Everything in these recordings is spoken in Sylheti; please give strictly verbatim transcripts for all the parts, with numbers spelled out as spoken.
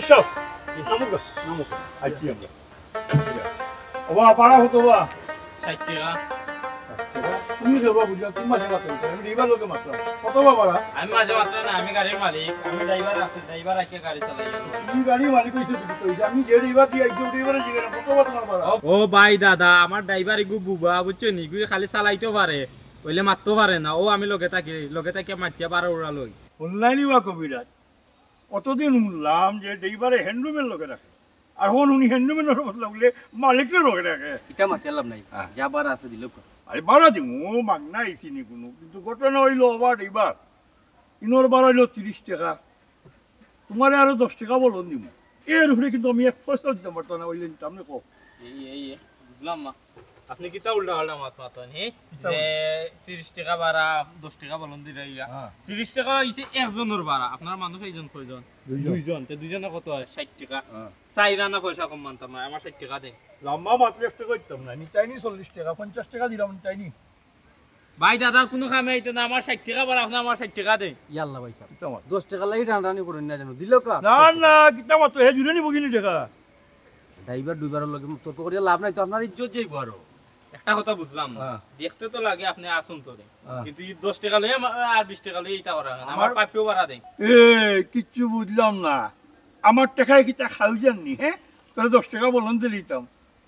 সব, নামুক, নামুক। আইছি আমরা। ওবা, ভাড়া কত বা? ষাইট টেকা। তুমি যাবা বুঝা, তুমি মাঝে মাত্র, আমি ড্রাইভার লোকে মাত্র। কত বা ভাড়া? আমি মাঝে মাত্র না, আমি গাড়ির মালিক। আমি ড্রাইভার আছে, ড্রাইভার আইকে গাড়ি চালাই। তুমি গাড়ির মালিক অইছো, তুমি তো অইছো। আমি যে ড্রাইভার দিয়া আইছি, ওই ড্রাইভারে জিজ্ঞাসা, কত বা তোমার ভাড়া? ও ভাই, দাদা, আমার ড্রাইভার ইগু বুবা, বুঝছো নি? ইগু খালি চালাইতো পারে, অইলে মাততো পারে না। ও আমি লগে থাকি, লগে থাকি মাতিয়া ভাড়া উড়া লই। অনলাইনে বা কবিরাজ, অতদিন হুনলাম যে ড্রাইভারে হ্যান্ডরুমের লগে রাখে, আর হন উনি হ্যান্ডরুমের লগে বদলা বলে মালিকের লগে রাখে। ইটা মাতিয়ার লাভ নাই, হ্যাঁ। যা ভাড়া আছে দিলে কর। আরে ভাড়া দিমু, মাগনা আইছি নি কুনু, কিন্তু ঘটনা অইলো আবার ড্রাইভার, ইনোর ভাড়া অইলো তিরিশ টেকা, তোমারে আরো দশ টেকা বলন দিমু, এর উপরে কিন্তু আমি এক পয়সাও দিতাম পারতাম না, অইলে নিতাম না, কও। এই, এই, এই, বুঝলাম না। আপনে কিতা উল্টা পাল্টা মাত মাতইন, হে? কিতা যে উল্টা? তিরিশ টেকা ভাড়া, দশ টেকা বলন দিরা ইয়া। হ্যাঁ। তিরিশ টেকা অইছে একজনর ভাড়া। আপনারা মানুষ আইজন কয়জন? দুইজন। দুইজন। তে দুইজনে কত অয়? ষাইট টেকা। হ্যাঁ। চাইর আনা পয়সা কম মানতাম না, আমার ষাইট টেকা দেইন। লম্বা মাত লেখতে করতাম না, নিতাইনি চল্লিশ টেকা, পঞ্চাশ টেকা দিলাম, নিতাইনি। ভাই, দাদা, কুনু কামে আইতো না, আমার ষাইট টেকা ভাড়া, আপনে আমার ষাইট টেকা দেইন। ইয়াল্লা ভাই সাহেব, কিতা মাত? দশ টেকা লাগি টানাটানি করইন না যেন, দিলেও কা? না, না, কিতা মাত, হে জুড়ে নিবো কিনি টেকা? ড্রাইভার ডুইভারর লগে তর্ক করিয়া লাভ নাই তো, আপনার ইজ্জত যাইবো আরো। একটা কথা বুঝলাম না। হ্যাঁ। দেখতে তো লাগে আপনে আছইন তোরে। হ্যাঁ। কিন্তু এই দশ টেকা লইয়া মা-, আর বিশ টেকা লইয়া ইতা করা অয় না। আমার আমার পাপ্পিও ভাড়া দেইন। এ, কিচ্ছু বুঝলাম না। আমার টেকায় কিতা খাওয়াইছনি, হে? তোরে দশ টেকা বলন দিলিতাম।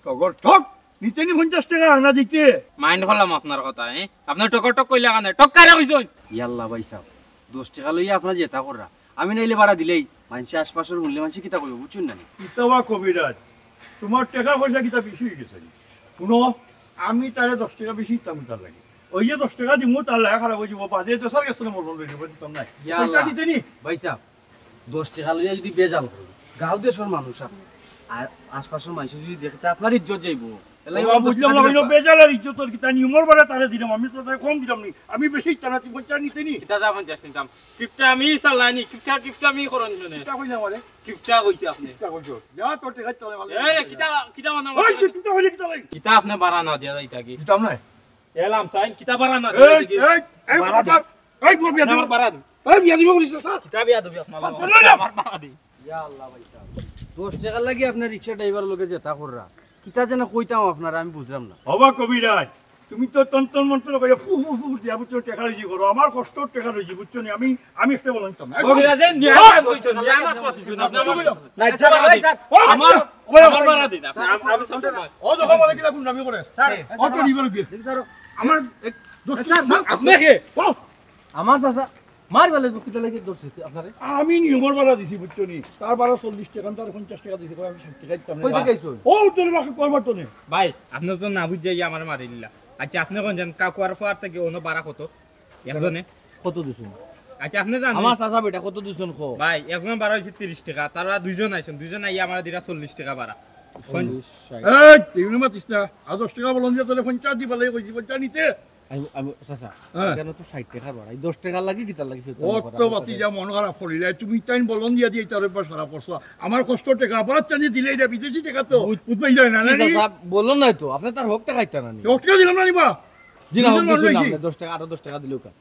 টগর টক, নিতে নি পঞ্চাশ টেকা আনা দিতে। মাইন্ড করলাম আপনার কথা, হে? আপনে টগর টক কইলা কেনে? টক কারে কইছইন? ইয়াল্লা ভাই সাহেব, দশ টেকা লইয়া আপনারা যেতা কররা, আমি নাইলে ভাড়া দিলেই মানষে আশপাশর হুনলে মানষে কিতা কইবো, বুঝছইন না নি? কিতা বা কবিরাজ, তোমার টেকা পয়সা কিতা বেশি অইগেছে নি? হুনো, আমি তারে দশ টেকা বেশি দিতাম তার লাগি। ওই যে দশ টেকা দিমু, তার লাগা খারাপ অইযিবো, বাদে তো স্যার গেছে মরণ লই যাবো, দিতাম না। ইয়া পয়সা আল্লাহ। দিতে নি? ভাই সাহেব, দশ টেকা লইয়া যদি বেজাল করে, গাঁও দেশর মানুষ আপনে, আর আশপাশর মানষে যদি দেখে, তে আপনার ইজ্জত যাইবো। এর লাগি ওবা, আমি দশ বুঝলাম টেকা না, দিলাম অইলো না। বেজাল আর ইজ্জতর কিতা, নিয়মর বারে তারে দিলাম, আমি তো তারে কম দিলাম নি, আমি বেশি দিতাম না, তুই পঞ্চাশ নিতে নি? কিতা যা পঞ্চাশ নিতাম? কিপটা আমি চালাই নি, কিপটা, কিপটা আমি করইন নি। কিতা কইলে আমারে? কিপটা কইছি আপনে। কিতা কইছো? যা, তোর টেকা চলে ভালো। এ রে, কিতা, কিতা মানে ওই, তুই কিতা কইলে কিতা লাগে? কিতা আপনে ভাড়া না দিয়া যাইতা কি? দিতাম না। এলাম চাইন, কিতা ভাড়া না এই, দিয়া যাইতা কি? এই, এই, ভাড়া দে। এই, বড় বিয়া আমার দিবি। ভাড়া দে। এই, বিয়া দিবি বলিস না, স্যার। কিতা বিয়া দিবি আপনার? স্যার, বলো না। আমার ভাড়া দে। ইয়া আল্লাহ ভাই সাহেব, দশ টেকার লাগি আপনে রিক্সা ড্রাইভারর লগে যেতা কররা, কিতা যেন কইতাম আপনারে, আমি বুঝলাম না। ওবা কবিরাজ, তুমি তো তন্তর মন্তর কইয়া ফু ফু ফু দিয়া বুঝছো, টেকা রুজি করো, আমার কষ্টর টেকা রুজি, বুঝছো নি? আমি, আমি একটা বললাম তো। কবিরাজে নিয়ে আমার কইছো, নিয়ে আমার কথা শুনো, আপনে আমার কথা শুনো। না, স্যার, ভাই, স্যার, আমার, ওবা, আমার ভাড়া দিন, আপনে, আমি, আমি সব সময়। ও যখন বলে কিনা গুন্ডামি করে। স্যার, অটো স্যার, নিবার গিয়ে। দেখি স্যার, আমার এক, দশ স্যার, স্যার, আপনে কে? ও, আমার চাচা, মার বেলা কিতা লাগি ধরছে আপনারে? আমি নিয়মর ভাড়া দিছি, বুঝছো নি? তার ভাড়া চল্লিশ টেকা, তার পঞ্চাশ টেকা দিছি, কয় আমি ষাইট টেকা দিতাম না। কই থেকে আইছো? ও, তোর বাকি করবার তো নেই। ভাই, আপনে তো না বুঝাইয়া আমারে মারি দিলা। আচ্ছা, আপনে কইন যান, কাকুয়ার ফুয়ার থাকি অনো ভাড়া কত? একজনে? কত দিছইন? আচ্ছা, আপনে জানইন? আমার চাচা বেটা কত দিছইন কও? ভাই, একজন ভাড়া অইছে তিরিশ টেকা, তারা দুইজন আইছইন, দুইজন আইয়া আমারে দিরা চল্লিশ টেকা ভাড়া। চল্লিশ, ষাইট। এই, তুই মাতিস না, আর দশ টেকা বলন দিয়া তাইলে পঞ্চাশ দিবা লাগি কইছি, পঞ্চাশ নিতে। আমি, আমি, চাচা, হ্যাঁ। ইখানো তো ষাইট টেকা ভাড়া, এই দশ টেকার লাগি কিতার লাগি ফেরত ও আনবো তো ভাড়া? বাতি যা মন খারাপ করিলা, তুমি তাইন বলন দিয়া দিয়া ইতার উপর সারা পড়ছো। আমার কষ্ট টেকা, আবার চানি দিলে এটা বিদেশি টেকা তো, বুঝ-, বুঝবাই যায় না, জি, না নি? চাচা, বলন নাই তো, আপনে তার হক টেকা খাইতা না নি? হক টেকা দিলাম না নি বা? দিন, দুইজন হক মানুষ দিছইন না আইছি। আপনে, দশ টেকা, আরো দশ টেকা দিলেও কা।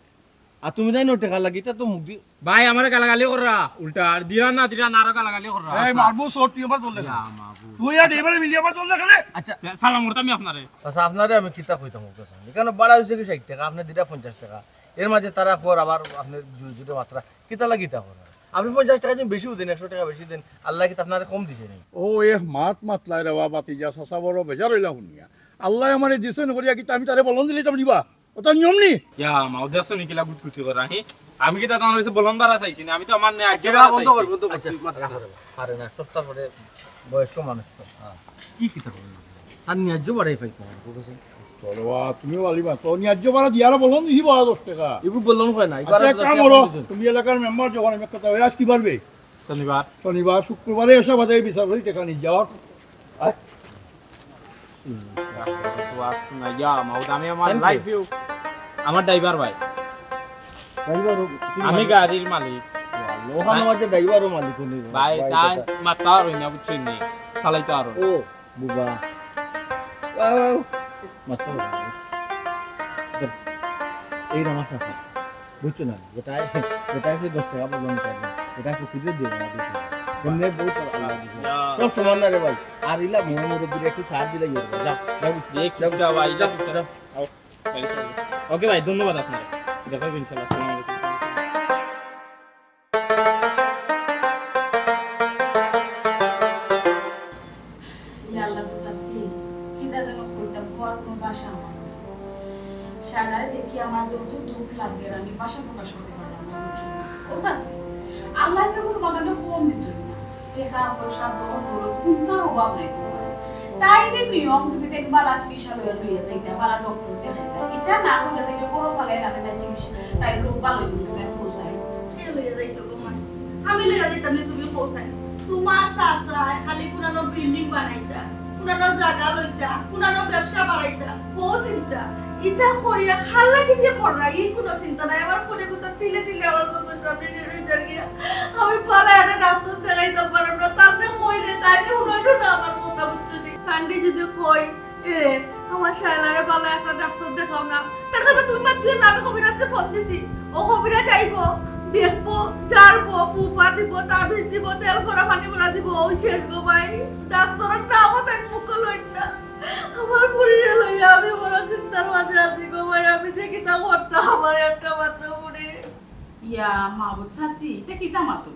আর তুমি নাই নো টেকা লাগি, ইতা তো মুখ দি- ভাই, আমারে গালাগালি কররা, উল্টা, আর দিরা না, দিরা না, আরো গালাগালি কররা। এই আচ্ছা। মারবো, সর, তুই আমার দল লেখা। ইয়া মাবুদ। তুই আর এবারে মিলিয়ে আমার দল লেখা রে। আচ্ছা। সালাম করতাম আমি আপনারে। আচ্ছা, আপনারে আমি কিতা কইতাম, কইতাম। ইখানো ভাড়া অইছে কি ষাইট টেকা, আপনে দিরা পঞ্চাশ টেকা। এর মাঝে তারা কর আবার আপনে জুড়ে জুড়ে মাতরা। কিতা লাগি ইতা কর? আপনে পঞ্চাশ টেকা যদি বেশিও দেন, একশো টেকা বেশি দেন, আল্লায় কিতা আপনারে কম দিছে নি? ও এক মাত মাতলায় রে বাবা, তিজা চাচা বড় বেজার অইলা হুনিয়া। আল্লায় আমারে দিছইন করিয়া কিতা আমি তারে বলন দিলিতাম নি বা? ওটা নিয়ম নি? ইয়া, মাও দেখছো নি কিলা গুতগুতি করা, হি? আমি কিতা তার কাছে বলন ভাড়া চাইছি না, আমি তো আমার ন্যায্য আচ্ছা, ভাড়া বন্ধ কর, চাইছি। বন্ধ কর, আচ্ছা, তুই মাতিস না। মাথা খারাপ, খারে না, সত্তর পরে বয়স্ক মানুষ তো। হ্যাঁ। কি কিতা বলন? তার ন্যায্য ভাড়াই পাইতো না, বুঝছেন? চলো বা, তুমিও বালি বা, তো ন্যায্য ভাড়া দিয়া আরো বলন দিছি বা দশ টেকা। এগু বলন হয় না, এগু আচ্ছা, আরো এক দশ কাম টেকা করো, কম দিছেন। তুমি এলাকার মেম্বার যখন, আমি একটা, ওই আজ কি বারবে? শনিবার। শনিবার, শুক্রবারে এসে বাজারে বিচার করি টেকা নিয়ে যাওয়ার। আয়। ইয়া, মাহমুদ, আমি আমার thank you। Life view, আমার ড্রাইভার ভাই। ড্রাইভারও, তুমি আমি মালিক? গাড়ির মালিক। ওখানে ভাই। মাঝে ড্রাইভারও মালিক উনি। ভাই, ভাই, তাই কথা। মাততে পারো না, বুঝছেন নি? চালাইতে পারো না। ও, বুবা। আও, মাততে পারো না। এই আমার সাথে। বুঝছো না? যেটা, যেটা আছে দশ টেকা বললাম, যেটা আছে খুঁজে দিও না, বুঝছো না? এমনি বহুত আল্লাহ দিছে। ইয়া। সব সমান না রে ভাই। আর ইলা বড় মুরব্বিরে একটু সাথ দিলে ইয়ে হবে। যাও, যাও, যাও, যাও, ভাই, যাও, যাও, যাও। যাও। ওকে ভাই, ধন্যবাদ আপনারে। দেখা হবে ইনশাআল্লাহ। আসসালামু আলাইকুম। ইয়া আল্লাহ, বুঝাছি, কিতা যেন কইতাম, কওয়ার কোনো ভাষা আমার নাই। শায়লারে দেখি আমার যত দুঃখ লাগে, আমি ভাষা প্রকাশ করতে পারলাম না। ও চাচি, আল্লাহ তো কোনো মাথাটা কম দিছইন না। টেকা পয়সা, ধন দৌলত, কোনটার অভাব নাই তোমার। তাইরে নিয়ম তুমি তাইন বালা চিকিৎসা লইয়া লইয়া যাইতা, বালা ডক্টর দেখাইতা। ইটা না করলে তাইলে করো ফালাই রাখে তাই চিকিৎসা, তাই রোগ ভালো হইব, তুমি আর খোঁজ আই। কে লইয়া যাইতো গো মাই? আমি লইয়া যাইতাম নি, তুমি খোঁজ আই। তোমার চাচায় খালি কুনানো বিল্ডিং বানাইতা, কুনানো জাগা লইতা, কুনানো ব্যবসা বাড়াইতা, হো চিন্তা। ইতা করিয়া খাল লাগি যে কররা, ই কুনো চিন্তা নাই। আমার ফোনে কথা তিলে তিলে আমার চোখের সামনে নিয়ে রয়ে যার গিয়া। আমি পাড়া একটা ডাক্তার দেখাইতাম পারলাম না, তার না কইলে তাই না উনাইলো না আমার কথা, বুঝছো নি? কান্দি যদি কই, এ রে, আমার শায়লারে ভালো একটা ডাক্তার দেখাও না। তার কথা তুমি বাদ দিও না, আমি কবিরাজরে ফোন দিছি। ও কবিরাজ আইবো, দেখবো, ঝাড়বো, ফুফা দিব, তাবিজ দিব, তেল ফোড়া পানি ফোড়া দিব, ও শেষ গো ভাই। ডাক্তারের নামও তাই মুখ লইন না। আমার ফুরিরে লইয়া আমি বড় চিন্তার মাঝে আছি গো ভাই, আমি যে কিতা করতাম আমার একটা মাত্র ফুরি। ইয়া মাবুদ চাচি, ইটা কিতা মাতো?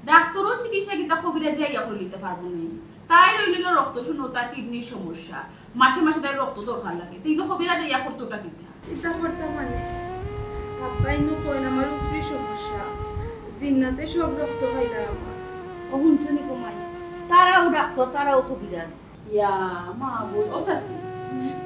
ডাক্তারও চিকিৎসা কিতা কবিরাজে আইয়া করে নিতে পারবো নি? তাই রইল গিয়া রক্ত শূন্যতা, কিডনির সমস্যা, মাসে মাসে তাই রক্ত দরকার লাগে, তো ইনো কবিরাজে আইয়া করতোটা কিতা? ইতা করতাম মানে, আব্বা ইনো কইন আমার উফরি সমস্যা, জিন্নাতে সব রক্ত খাইলা আমার। ও হুনছো নি গো মাই, তারাও ডাক্তার, তারাও কবিরাজ। ইয়া, মা বল, ও চাচি,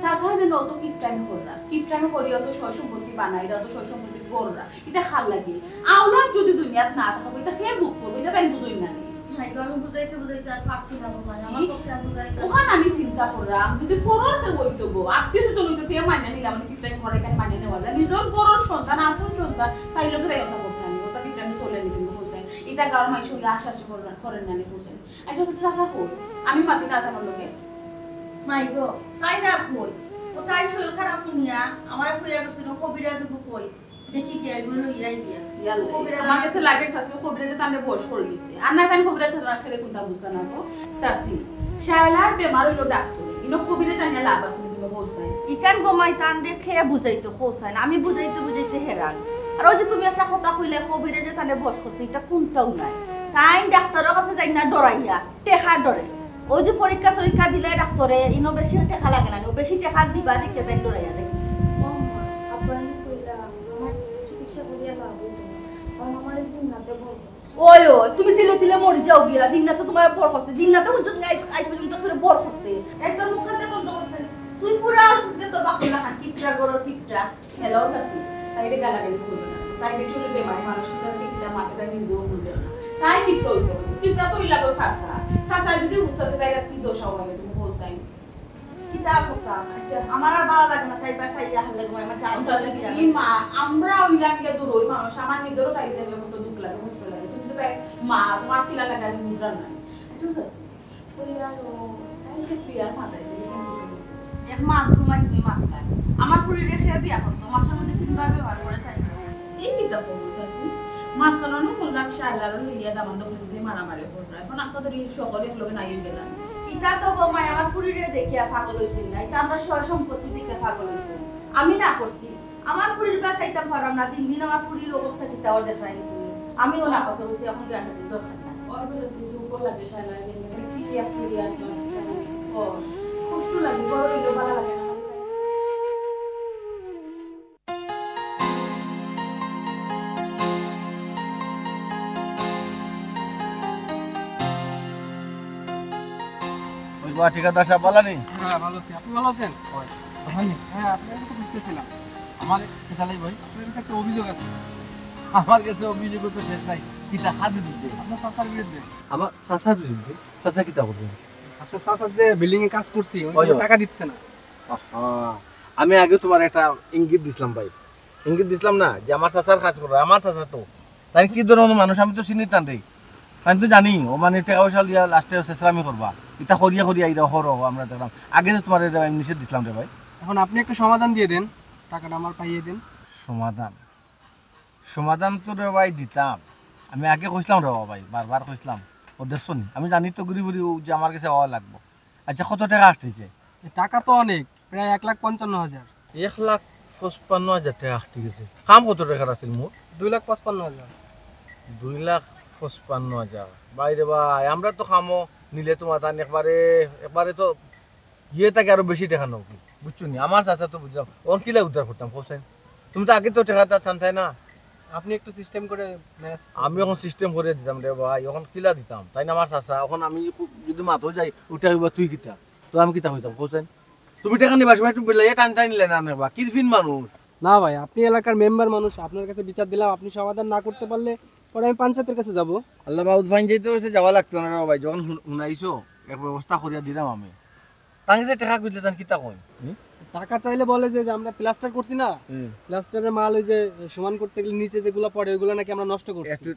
চাচা যে নত কিফটামি কররা, কিফটামি করিয়া তো সয় সম্পত্তি বানাইরা, তো সয় সম্পত্তি কররা, ইটা খাল লাগে। আওলাদ যদি দুনিয়াত না থাকবো, ইটা কে ভোগ করবো, ইটা তাই বুঝইন না নি? নাই গো, আমি বুঝাইতে বুঝাইতে আর পারছি না গো মাই, আমার পক্ষে আর বুঝাইতে ওখান আমি চিন্তা করলাম, যদি ফরর কেউ হইতো গো, আত্মীয় স্বজন হইতো, তে মানিয়া নিলাম, মানে কিফটামি করা এখানে মানিয়া নেওয়া যায়। নিজর ঘরর সন্তান, আপন সন্তান, তাই লোকে তাই কথা করতে আমি, ওটা কিফটামি চলে নিতে গো, বুঝছেন? ইটা গাঁওর মানুষ হইলে আশা আশা করেন না নি, বুঝছেন? আচ্ছা, আচ্ছা, চাচা কই? আমি মাতি না তোমার লগে। মাই গো, তাই না কই? ও তাই শরীর খারাপ শুনিয়া আমারে কইয়া গেছিল, কবিরাজ গো কই? দেখি গিয়া এগুলো লইয়াই গিয়া। ইয়াল্লা, কবিরাজ আমার কাছে লাগে চাচি, কবিরাজে তানরে বশ করে নিছে। আর না তাই কবিরাজ ছাড়া খেলে কোনটা বুঝতা না গো। চাচি, শায়লার বেমার হইলো ডাক্তার। ইনো কবিরাজ আনিয়া লাভ আছে নি তুমি কও চাই? ইখান গো মাই তানরে কে বুঝাইতো কও চাই না। আমি বুঝাইতে বুঝাইতে হেরান। আর ওই যে তুমি একটা কথা কইলে কবিরাজে তানরে বশ করছে, ইটা কোনটাও নাই। তাই ডাক্তারের কাছে যাই না ডরাইয়া। টেকার ডরে। ওই যে পরীক্ষা সরীক্ষা দিলে ডাক্তারে, ইনো বেশি টেকা লাগে না, ও বেশি টেকা দিবা দেখে তাই ডরাইয়া দেখি। ও মা, আব্বা আমি কইলাম, আমার চিকিৎসা করিয়া লাভ হইতো না, কারণ আমার এই জিন্নাতে বড়। ওই, ওই, তুমি তিলে তিলে মরি যাও গিয়া, জিন্নাতে তোমার বড় করছে, জিন্নাতে হুনছস না আইজ, আইজ পর্যন্ত করে বড় করতে। একদম মুখ হাতে বন্ধ করছে। তুই পুরা অসুস্থ তোর বাপর লাখান, কিপটা গরর কিপটা। হ্যালো চাচি, তাইরে গালাগালি করবে না। তাই বেটি হলো বেমারি মানুষ, কিন্তু আমি কিতা মাতে তাই নিজেও বুঝে না। তাই কিপটা হইতে হবে। কিপটা তো হইলা গো চাচা। চাচা যদি বুঝতে তাই আজকে দশা হবে, তুমি পৌঁছাই। কিতা কথা? আচ্ছা। আমার আর ভালো লাগে না, তাই বাসায় ইয়া হাল্লা ঘুমাই, আমার জান চাচা, চাচা কিতা? তুমি মা, আমরা হইলাম গিয়া দূর ওই মানুষ, আমার নিজেরও তাই দেখলে কত দুঃখ লাগে, কষ্ট লাগে। তুমি তো তাই মা, তোমার কিলা লাগে আমি বুঝলাম না। আচ্ছা চাচি, ওই আর ও, তাই যে প্রিয়ার মাথায় যে এরকম হতো। এক মাস ঘুমাই তুমি মাতলা। আমার ফুরিরে সে বিয়া করতো, মাসের মধ্যে তিনবার ব্যবহার করে তাই। এই কিতা কবুল চাচি? মাঝখানে অনেক করলাম, শায়লারও লইয়া দামান দখলে যে মারামারি করলো। এখন আপনাদের এই সকলে এক লগে নাই হয়ে গেলাম। ইতা তো গো মাই আমার ফুরিরে দেখিয়া পাগল হইছেন না, ইতা আমরা সয় সম্পত্তি দেখে পাগল হইছেন। আমি না করছি, আমার ফুরির বাঁচাইতাম পারলাম না, দিন দিন আমার ফুরির অবস্থা কিতা ওর দেখায়নি তুমি। আমিও না কথা বলছি, এখন জ্ঞান দিতে দরকার নাই। ওই কথা চিন্তা উপর লাগে, শায়লা লাগে, মানে কি এক ফুরি আসলো, কেমন হইছে? ও, কষ্ট লাগে, বড় হইলেও ভালো লাগে না। ওই বা ঠিকাদার সাহেব, ভালো নি? হ্যাঁ, ভালো আছি। আপনি ভালো আছেন? ওই, ভালো নি? হ্যাঁ, আপনাকে তো খুঁজতেছিলাম। আমার কিতা লাগি ভাই? আপনার কাছে একটা অভিযোগ আছে। আমার কাছে অভিযোগ তো শেষ নাই। কিতা হাত দিতে? আপনার চাচার বিরুদ্ধে। আমার চাচার বিরুদ্ধে? চাচা কিতা করবে? আপনার চাচার যে বিল্ডিং এ কাজ করছি, উনি ওই, ওই। টাকা দিচ্ছে না। আহা, আমি আগে তোমার একটা ইঙ্গিত দিছিলাম ভাই, ইঙ্গিত দিছিলাম না যে আমার চাচার কাজ করো, আমার চাচা তো। তাই কি ধরনের মানুষ আমি তো চিনি তান রে, তাই তো জানি ও মানে টাকা পয়সা লিয়া লাস্টে শেষরামি করবা। ইতা করিয়া করিয়া ইরা হরো আমরা দেখলাম। আগে তো তোমার এটা আমি নিষেধ দিছিলাম রে ভাই। এখন আপনি একটা সমাধান দিয়ে দেন, টাকাটা আমার পাইয়ে দেন। সমাধান? সমাধান তো রে ভাই দিতাম, আমি আগে কইছিলাম রে ভাই, বারবার কইছিলাম। ও দেখছো নি, আমি জানি তো ঘুরি ঘুরি ও যে আমার কাছে আওয়া লাগবো। আচ্ছা, কত টেকা আটকিছে? এ, টাকা তো অনেক, প্রায় এক লাখ পঞ্চান্ন হাজার। এক লাখ পঁচপান্ন হাজার টেকা আটকি গেছে। কাম কত টেকার আছিল মোর? দুই লাখ পঁচপান্ন হাজার। দুই লাখ পঁচপান্ন হাজার। ভাই রে ভাই, আমরা তো কামো নিলে তোমার তান একবারে, একবারে তো ইয়ে থাকে আরো বেশি টেকা নেও কি? বুঝছো নি? আমার চাচা তো বুঝলাম, অখন কিলা উদ্ধার করতাম, কও চাইন? তুমি তো আগে তো টেকাটা টানতায় না। আপনি একটু সিস্টেম করে ম্যানেজ। আমি অখন সিস্টেম করে দিতাম রে ভাই, অখন কিলা দিতাম? তাইন আমার চাচা, অখন আমি খুব যদি মাতো যাই, উঠে কইবা, "তুই কিতা?" তো আমি কিতা কইতাম, কও চাইন? তুমি টেকা নিবার সময় একটু বেলাইয়া টান টান নিলে না নেবা, কিরফিন মানুষ। না ভাই, আপনি এলাকার মেম্বার মানুষ, আপনার কাছে বিচার দিলাম, আপনি সমাধান না করতে পারলে পরে আমি পঞ্চায়েতের কাছে যাব। আল্লাহ মাবুদ, পঞ্চায়েতের কাছে যাওয়া লাগতো না রে ভাই, যখন হুন-, হুনাইছো, এক ব্যবস্থা করিয়া দিলাম আমি। তান কাছে টেকা খুঁজলে তান কিতা কইন? হুম? টাকা চাইলে বলে যে, যে আমরা প্লাস্টার করছি না, হুম। প্লাস্টারের মাল ওই যে সমান করতে গেলে নিচে যেগুলা পড়ে ওইগুলা নাকি আমরা নষ্ট করছি। একটু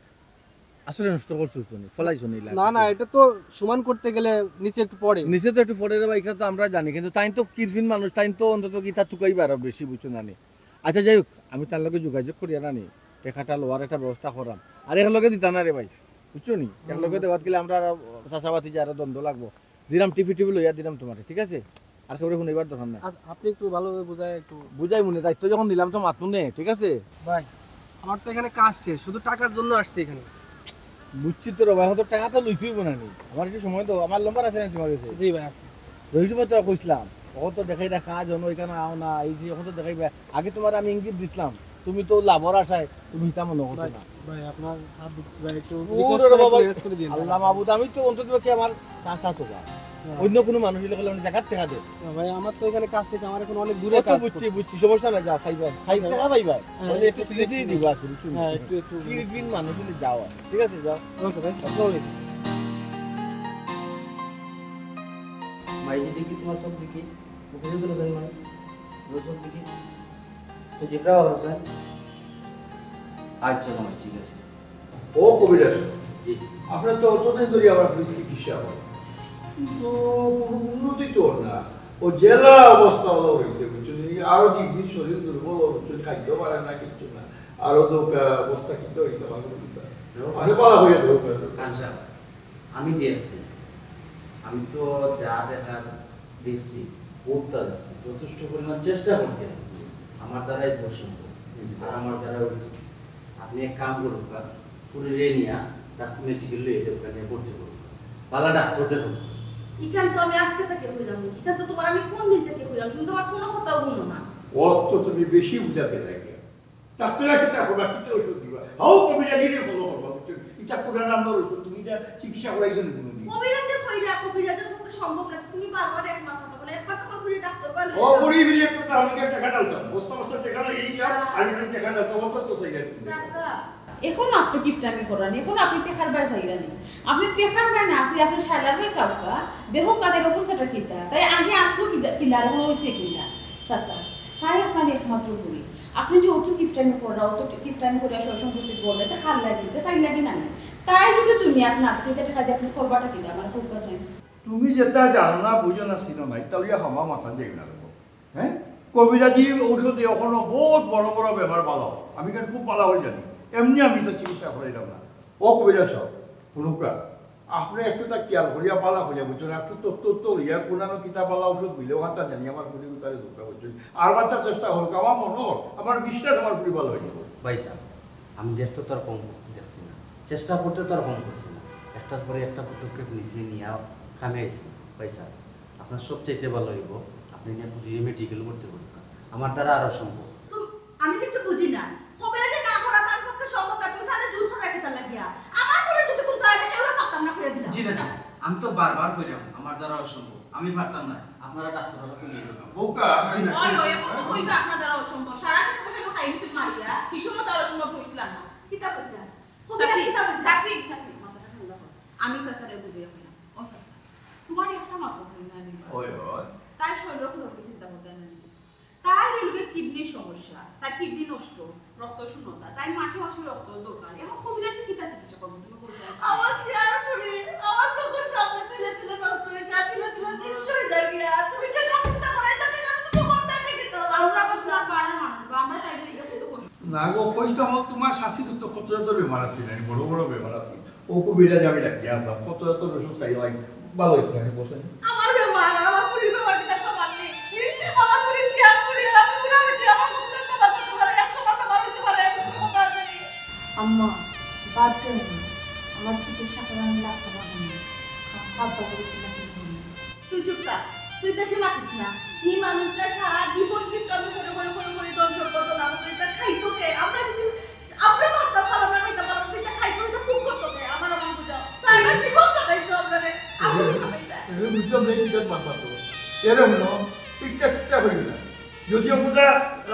আসলে নষ্ট করছো তো নি, ফলাইছো নি, না, না, এটা তো সমান করতে গেলে নিচে একটু পড়ে। নিচে তো একটু পড়ে রে ভাই, এটা তো আমরা জানি, কিন্তু তাইন তো কিরফিন মানুষ, তাইন তো অন্তত কিতা তুকাইবা আরো বেশি, বুঝছো না নি? আচ্ছা, যাই হোক, আমি তার লগে যোগাযোগ করিয়া না নি, টেকাটা লওয়ার একটা ব্যবস্থা করাম। আর এক লগে দিতা না রে ভাই, বুঝছো নি? এক লগে দেওয়াত গেলে আমরা আরো চাচাবাতি যে আরো দ্বন্দ্ব লাগবো। দিলাম, টিভি টিভি লইয়া দিলাম তোমারে, ঠিক আছে? আর কেউরে হুনাইবার দরকার নাই। আচ্ছা, আপনি একটু ভালোভাবে বুঝায় একটু। বুঝাই মনে, দায়িত্ব যখন নিলাম তো মাতুনে, ঠিক আছে? ভাই, আমার তো এখানে কাজ শেষ, শুধু টাকার জন্য আসছি এখানে। বুঝছি তো রে ভাই, এখন তো টাকা তো লইতেই হইব না নি। আমার একটু সময় দাও, আমার নম্বর আছে না তোমার কাছে? জি ভাই, আছে। রহিম ভাই তো কইছিলাম, অখন তো দেখাই না কাজ হনো, এখানে আও না, এই যে অখন তো দেখাই ভাই, আগে তোমার আমি ইঙ্গিত দিছিলাম, তুমি তো লাভর আশায় তুমি হিতা মনে করছো ভাই, না। ভাই, আপনার হাত দিচ্ছি ভাই, একটু ওরে রিকোয়েস্ট রে করে, বাবা, একটু রিকোয়েস্ট করে দিন ভাই। আল্লাহ মাবুদ, আমি তো অন্তত কি আমার চাচা তো বা হ্যাঁ। অন্য কোনো মানুষ হইলে কইলে মানে জাকাত টেকা দে। না ভাই, আমার তো এখানে কাজ শেষ, আমার এখন অনেক দূরে ও তো কাজ বুঝছি, করছি। বুঝছি, সমস্যা নাই, যাও, খাইবা, খাই হ্যাঁ। টাকা পাইবা। হ্যাঁ, বলে একটু একটু সিরিয়াসলি দিবা, তুমি শুনো। হ্যাঁ, একটু, একটু কি দিন মানুষ হইলে যাও, ঠিক আছে, যাও। ওকে ভাই, আসসালামু আলাইকুম। মাই দিদি কি তোমার সব দেখি? মুখে তো রোজন নাই। রোজন দেখি। তো জিব্রা হোসেন। আচ্ছা, মামা, ঠিক আছে। ও কবিরাজ, জি। আপনার তো অতদিন ধরে আমার শরীর চিকিৎসা হয়, কিন্তু কোনো উন্নতি তো ওর না। ও জেলা অবস্থা হলো হয়েছে, বুঝছেন? এই আরো দিন দিন শরীর দুর্বল হলো, বুঝছেন? খাইতেও পারেন না, কিচ্ছু না। আরো তো, আহ, অবস্থা কিতা হয়েছে, আমার কোনো চিন্তা। আপনি পালা হয়ে দেবো। খান সাহেব, আমি দেখছি, আমি তো যা দেখার দেখছি, বহুত তা দেখছি, যথেষ্ট পরিমাণ চেষ্টা করছি আমি। আমার দ্বারাই ভুল সম্ভব, আর আমার দ্বারা অইতো না। আপনি এক কাম করুন, পুরো রে নিয়া ডাক-, মেডিকেল লইয়া যাও, ওখানে ভর্তি করুন। ভালো ডাক্তার দেখুন। ইখান তো আমি আজকে থেকে কইলাম, ইখান তো তোমার আমি কোন দিন থেকে কইলাম, তুমি তোমার কোনো কথাও শুনো না। ও তো তুমি বেশি বুঝাতে লাগে। ডাক্তার আছে, তা করবা, কিতা ওষুধ দিবা? হাও কবিরাজি রে ফলো করবা, বুঝছো? ইটা পুরা নাম্বার ওষুধ, তুমি ইটা চিকিৎসা করাইছো নি কোনোদিন? কবিরাজের কইরা, কবিরাজের পক্ষে সম্ভব না। তুমি বারবার এক মাথা তো বলে, একবার তোমার ঘুরে ডাক্তার বলে। ও, ঘুরে ফিরে একবার তাহলে কি টাকা ডালতাম? বস্তা বস্তা টাকা লাগে, এই দাম, আমি যদি টাকা ডালতাম, অত তো চাই না। চাচা, এখন আপনি কিপটামি করেন, এখন আপনি টেকার বায় চাইলেন। আপনি টেকার বায় না আছে, আপনি শালার বায় চাউকা। দেখো কাদের অবস্থাটা কিতা। তাই আগে আসলো কিলা, কিলা, এখন হইছে কিলা। চাচা, তাই আপনার একমাত্র ফুরি। আপনি যে অত কিপটামি করা, অত কিপটামি করে সয় সম্পত্তি করলে, তা কার লাগি, তা তাই লাগি না। তাই যদি তুমি আপনার আটকে টেকা দিয়ে আপনি করবাটা কিতা, আমার খুব কাছে। তুমি যেটা জানো না, বুঝো না, চিনো না, ইতা লইয়া ক্ষমা মাথা যাই না দেখো। হ্যাঁ? কবিরাজি ঔষধে এখনো বহুত বড় বড় বেমার ভালো। আমি কেন খুব ভালো হয়ে জানি। এমনি আমি তো চিকিৎসা করাইলাম না। ও কবিরাজ সাহেব, হুনুকা, আপনি একটু তা খেয়াল করিয়া ভালো হইয়া বুঝছেন, একটু তত্ত্ব উত্তর হইয়া কোনানো কিতা ভালো ঔষধ দিলে ওখানটা জানি আমার ফুরি উতারে ধোকা বুঝছেন। আর বাচ্চা চেষ্টা হোক, আমার মনে হোক, আমার বিশ্বাস আমার ফুরি ভালো হয়ে যাবে। ভাই সাহেব, আমি দেখতে তো আর কম দেখছি না, চেষ্টা করতে তো আর কম করছি না। একটার পরে একটা পদক্ষেপ নিজে নিয়ে কামে আইছি। ভাই সাহেব, আপনার সবচাইতে ভালো হইব, আপনি নিয়ে পুলিশে মেডিকেল করতে পারবেন। আমার দ্বারা আরো সম্ভব। তো আমি কিচ্ছু বুঝি না। কবিরাজে না করা তার পক্ষে সম্ভব না। তুমি তাহলে জোর করে রাখে তার লাগিয়া। আমার শরীর যদি কোন কারণে কেউ সাতাম না করে দিলাম। জি না, জি না। আমি তো বারবার কইলাম, আমার দ্বারা অসম্ভব, আমি পারতাম না। আপনারা ডাক্তারের কাছে নিয়ে যাবেন। বোকা। জি না, ওই, জি না। ওই, এখন তো কইবা আপনার দ্বারা অসম্ভব। সারা দিন বসে খাই মিছিল মারিয়া, কি সময় তার অসম্ভব হইছিল না? কিতা কইতা? কবিরাজ চাচি, কিতা কইতা? চাচি, চাচি, মাথাটা ঠান্ডা কর। আমি চাচারে বুঝিয়া কইলাম। ও চাচা, তোমার একটা মাত্র ফুরি না নি? ওই, ওই। তাই শরীরের কথা তুমি চিন্তা করতে না নি? তাই রইলগে কিডনির সমস্যা, তার কিডনি নষ্ট, রক্ত শূন্যতা, তাই মাসে মাসে রক্ত দরকার। এখন কবিরাজে কিতা চিকিৎসা করবো তুমি কইছো? আমার কি আর ফুরি, আমার চোখের সামনে তিলে তিলে নষ্ট হয়ে যায়, তিলে তিলে নিঃস্ব হয়ে যায় গিয়া। তুমি টেকা চিন্তা করে, এটা টেকা তুমি করতে নাকি তো? আমরা তো আর পাড়ার মানুষ, বা আমরা চাইলে এটা করতে কষ্ট। না গো, কইতাম তোমার শাশুড়ির তো কত জাতের বেমার আছে, জানি, বড় বড় বেমার আছে। ও কবিরাজ আমি ডাকি আনলাম, কত এত ওষুধ খাই, ভাই, ভালো হইতো না, বসেন। আমার বেমার আর আমার ফুরির বেমার কিতা সমান নি? আমার ফুরি শিয়াল ফুরি, আর আমি বুড়া বেটি, আমার কত একটা বাদ হইতে পারে, এক সমান বেমার হইতে পারে, এমন কোনো কথা আছে নি? আম্মা, বাদ দেন না। আমার চিকিৎসা করা আমি লাগতে পারবো না। আব্বা করে চিল্লাচিল্লি করবেন। তুই চুপ থাক, তুই বেশি মাতিস না। এই মানুষটা সারা জীবন কিপটামি করে করে করে করে ধন সম্পদ লাভ করে, তা খাইতো কে? আমরা যদি আমরা বাঁচতাম, তাহলে আমরা খাইতাম, আমরা যদি খাইতো, এটা খুব করতো কে? আমার আমার বুঝাও। সারাটা জীবন চালাইছো আমরা রে। আমরা খাইতা। এরে বুঝলাম না, কি কাজ বাদ বাদ করো। এরে হলো, ঠিকঠাক ঠিকঠাক হইল না। যদিও বুঝা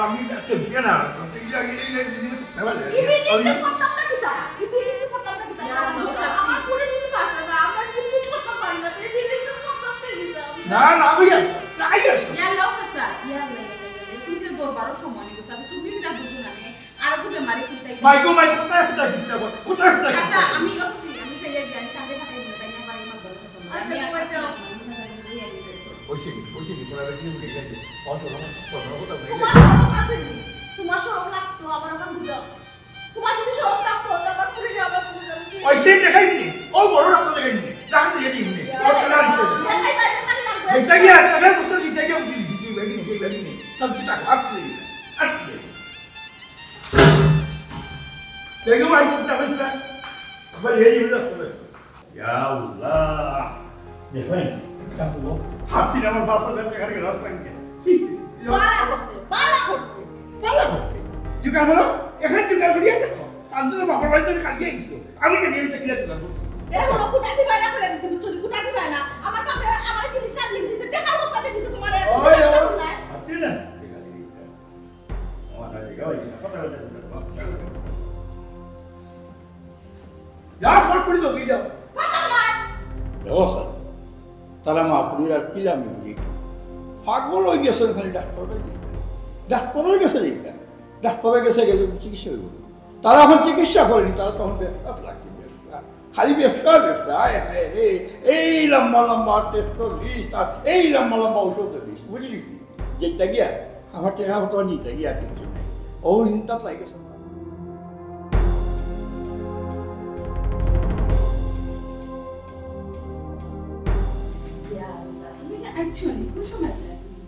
আমি চ্যাম্পিয়ন আর আছে, তো এই আগে এই আগে জিনিস থাকতে পারে। এই বিল্ডিং আমি তো করতাম না কিতা? এই বিল্ডিং তো করতাম না কিতা? না, না, না। আমার পুরো যদি পাস না, আমরা যদি খুব করতাম পারি না, তো এই বিল্ডিং তো করতাম না কিতা? না, না, হইয়া আছে, না, হইয়া আছে। ইয়া লস আছে, ইয়া লস আছে। তুমি তো দরবারও সময় নিয়ে গেছো, তুমি এটা বুঝো না নে। আর তো বেমারি ফিরতাই। মাইগো, মাইগো, কোথায়, কোথায়, কোথায়, কোথায়, কোথায়, চাচা, কোথায়? আমি অসুস্থ, আমি চাই আর কি, আমি কালকে পাঠাই দিলে, তাই না, পারি না, বলো, চাচা, আমি আচ্ছা, আর তোমার চাচা, যাও। আমি তাহলে লইয়া নিয়ে যাই। ওই সে, ওই সে, তোমার আবার কি উঠে গেছে? অসুস্থ, অসুস্থ, কথা বলে তোমার গেছে। শরম আছে নি? তোমার শরম লাগতো, আমার এখন বুঝাও। তোমার যদি শরম লাগতো, তো আমার ফুরিরে আবার তুমি জানো কি? ওই সে দেখাই নি, ও বড় ডাক্তার দেখাই নি, ডাক্তার দেখাই নি, ও খেলা নিতে। দেখাই বাইরে খালি লাগবে। এটা কি আর, এটা বুঝতে, এটা কি আর, কি, কি, কি, কি, কি, কি, কি, সব কিছু আটকে গেছে, আটকে গেছে। দেখো ভাই, চিন্তা করিস না। আবার এই হলো করে। ইয়া আল্লাহ। দেখবেন, এটা হলো হাসিন আমার বাসা যাতে এখানে রাস্তা নিয়ে। ছি, ছি, ছি, ছি। বালা করছে, বালা করছে। বালা করছে। জোগাড় হলো, এখানে জোগাড় করিয়া দেখো। আমি তো বাবার বাড়িতে আমি কালকে আইছি। আমি তো নিয়মিত গিয়ে দিলাম। এরা হলো কুটাতি বায়না করে দিছে, বুঝছো নি? কুটাতি বায়না। আমার বাপে আমার জিনিস কাটলে দিছে, টাকা বস্তাতে দিছে তোমার। ওই, ওই। আপনি না? যা, সব করে দাও, দিয়ে যাও। দেখো স্যার, তারা মা ফুরির আর পিলামি ফুরি। পাগল হয়ে গেছে, খালি ডাক্তারের কাছে যাইতা। ডাক্তারের কাছে যাইতা। ডাক্তারের কাছে গেলে চিকিৎসা হইব না। তারা এখন চিকিৎসা করেনি, তারা তখন ব্যবসা লাগছে, ব্যবসা। খালি ব্যবসা, ব্যবসা। আয় হায় রে, এই লম্বা লম্বা টেস্টর লিস্ট আর এই লম্বা লম্বা ঔষধের লিস্ট, বুঝলি? যেটা গিয়া, আমার টেকা মতো নিতে গিয়া কিচ্ছু নাই। ও চিন্তা লাগে। ইয়া আল্লাহ, তুমি না আইছো নি? কোন সময় আইলা তুমি?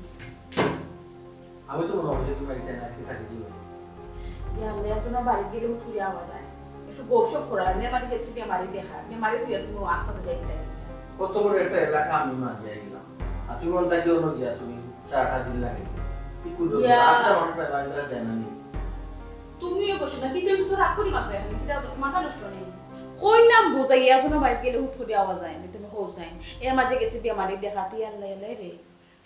আমি তো মনে হয় যে তুমি বাড়িতে না আজকে থাকি দিও। ইয়া আল্লাহ, এত না বাড়ি গেলে হুট করে আওয়া যায়। একটু গৌসব করা, নে মারি গেছি বেমারি দেখা, নে মারি তুই তুমি আখা তো যাইতে। কত বড় একটা এলাকা আমি মারিয়া গেলাম। আর তুমি মন থাকি অন্য গিয়া তুমি চারটা দিন লাগে। কি করবে? ইয়া। আটটা মানুষ প্রায় বাড়ি বেলা দেয় না নি। তুমিও করছো না, কিন্তু একটু তো রাগ করি মাথায়, আমি সেটা তো মাথা নষ্ট নেই। কই নাম বুঝাই, এর জন্য বাড়ি গেলে হুট করে আওয়া যায়, আমি তুমি হোক যাই। এর মাঝে গেছি বেমারি দেখাতে, আল্লাহ আল্লাহ রে।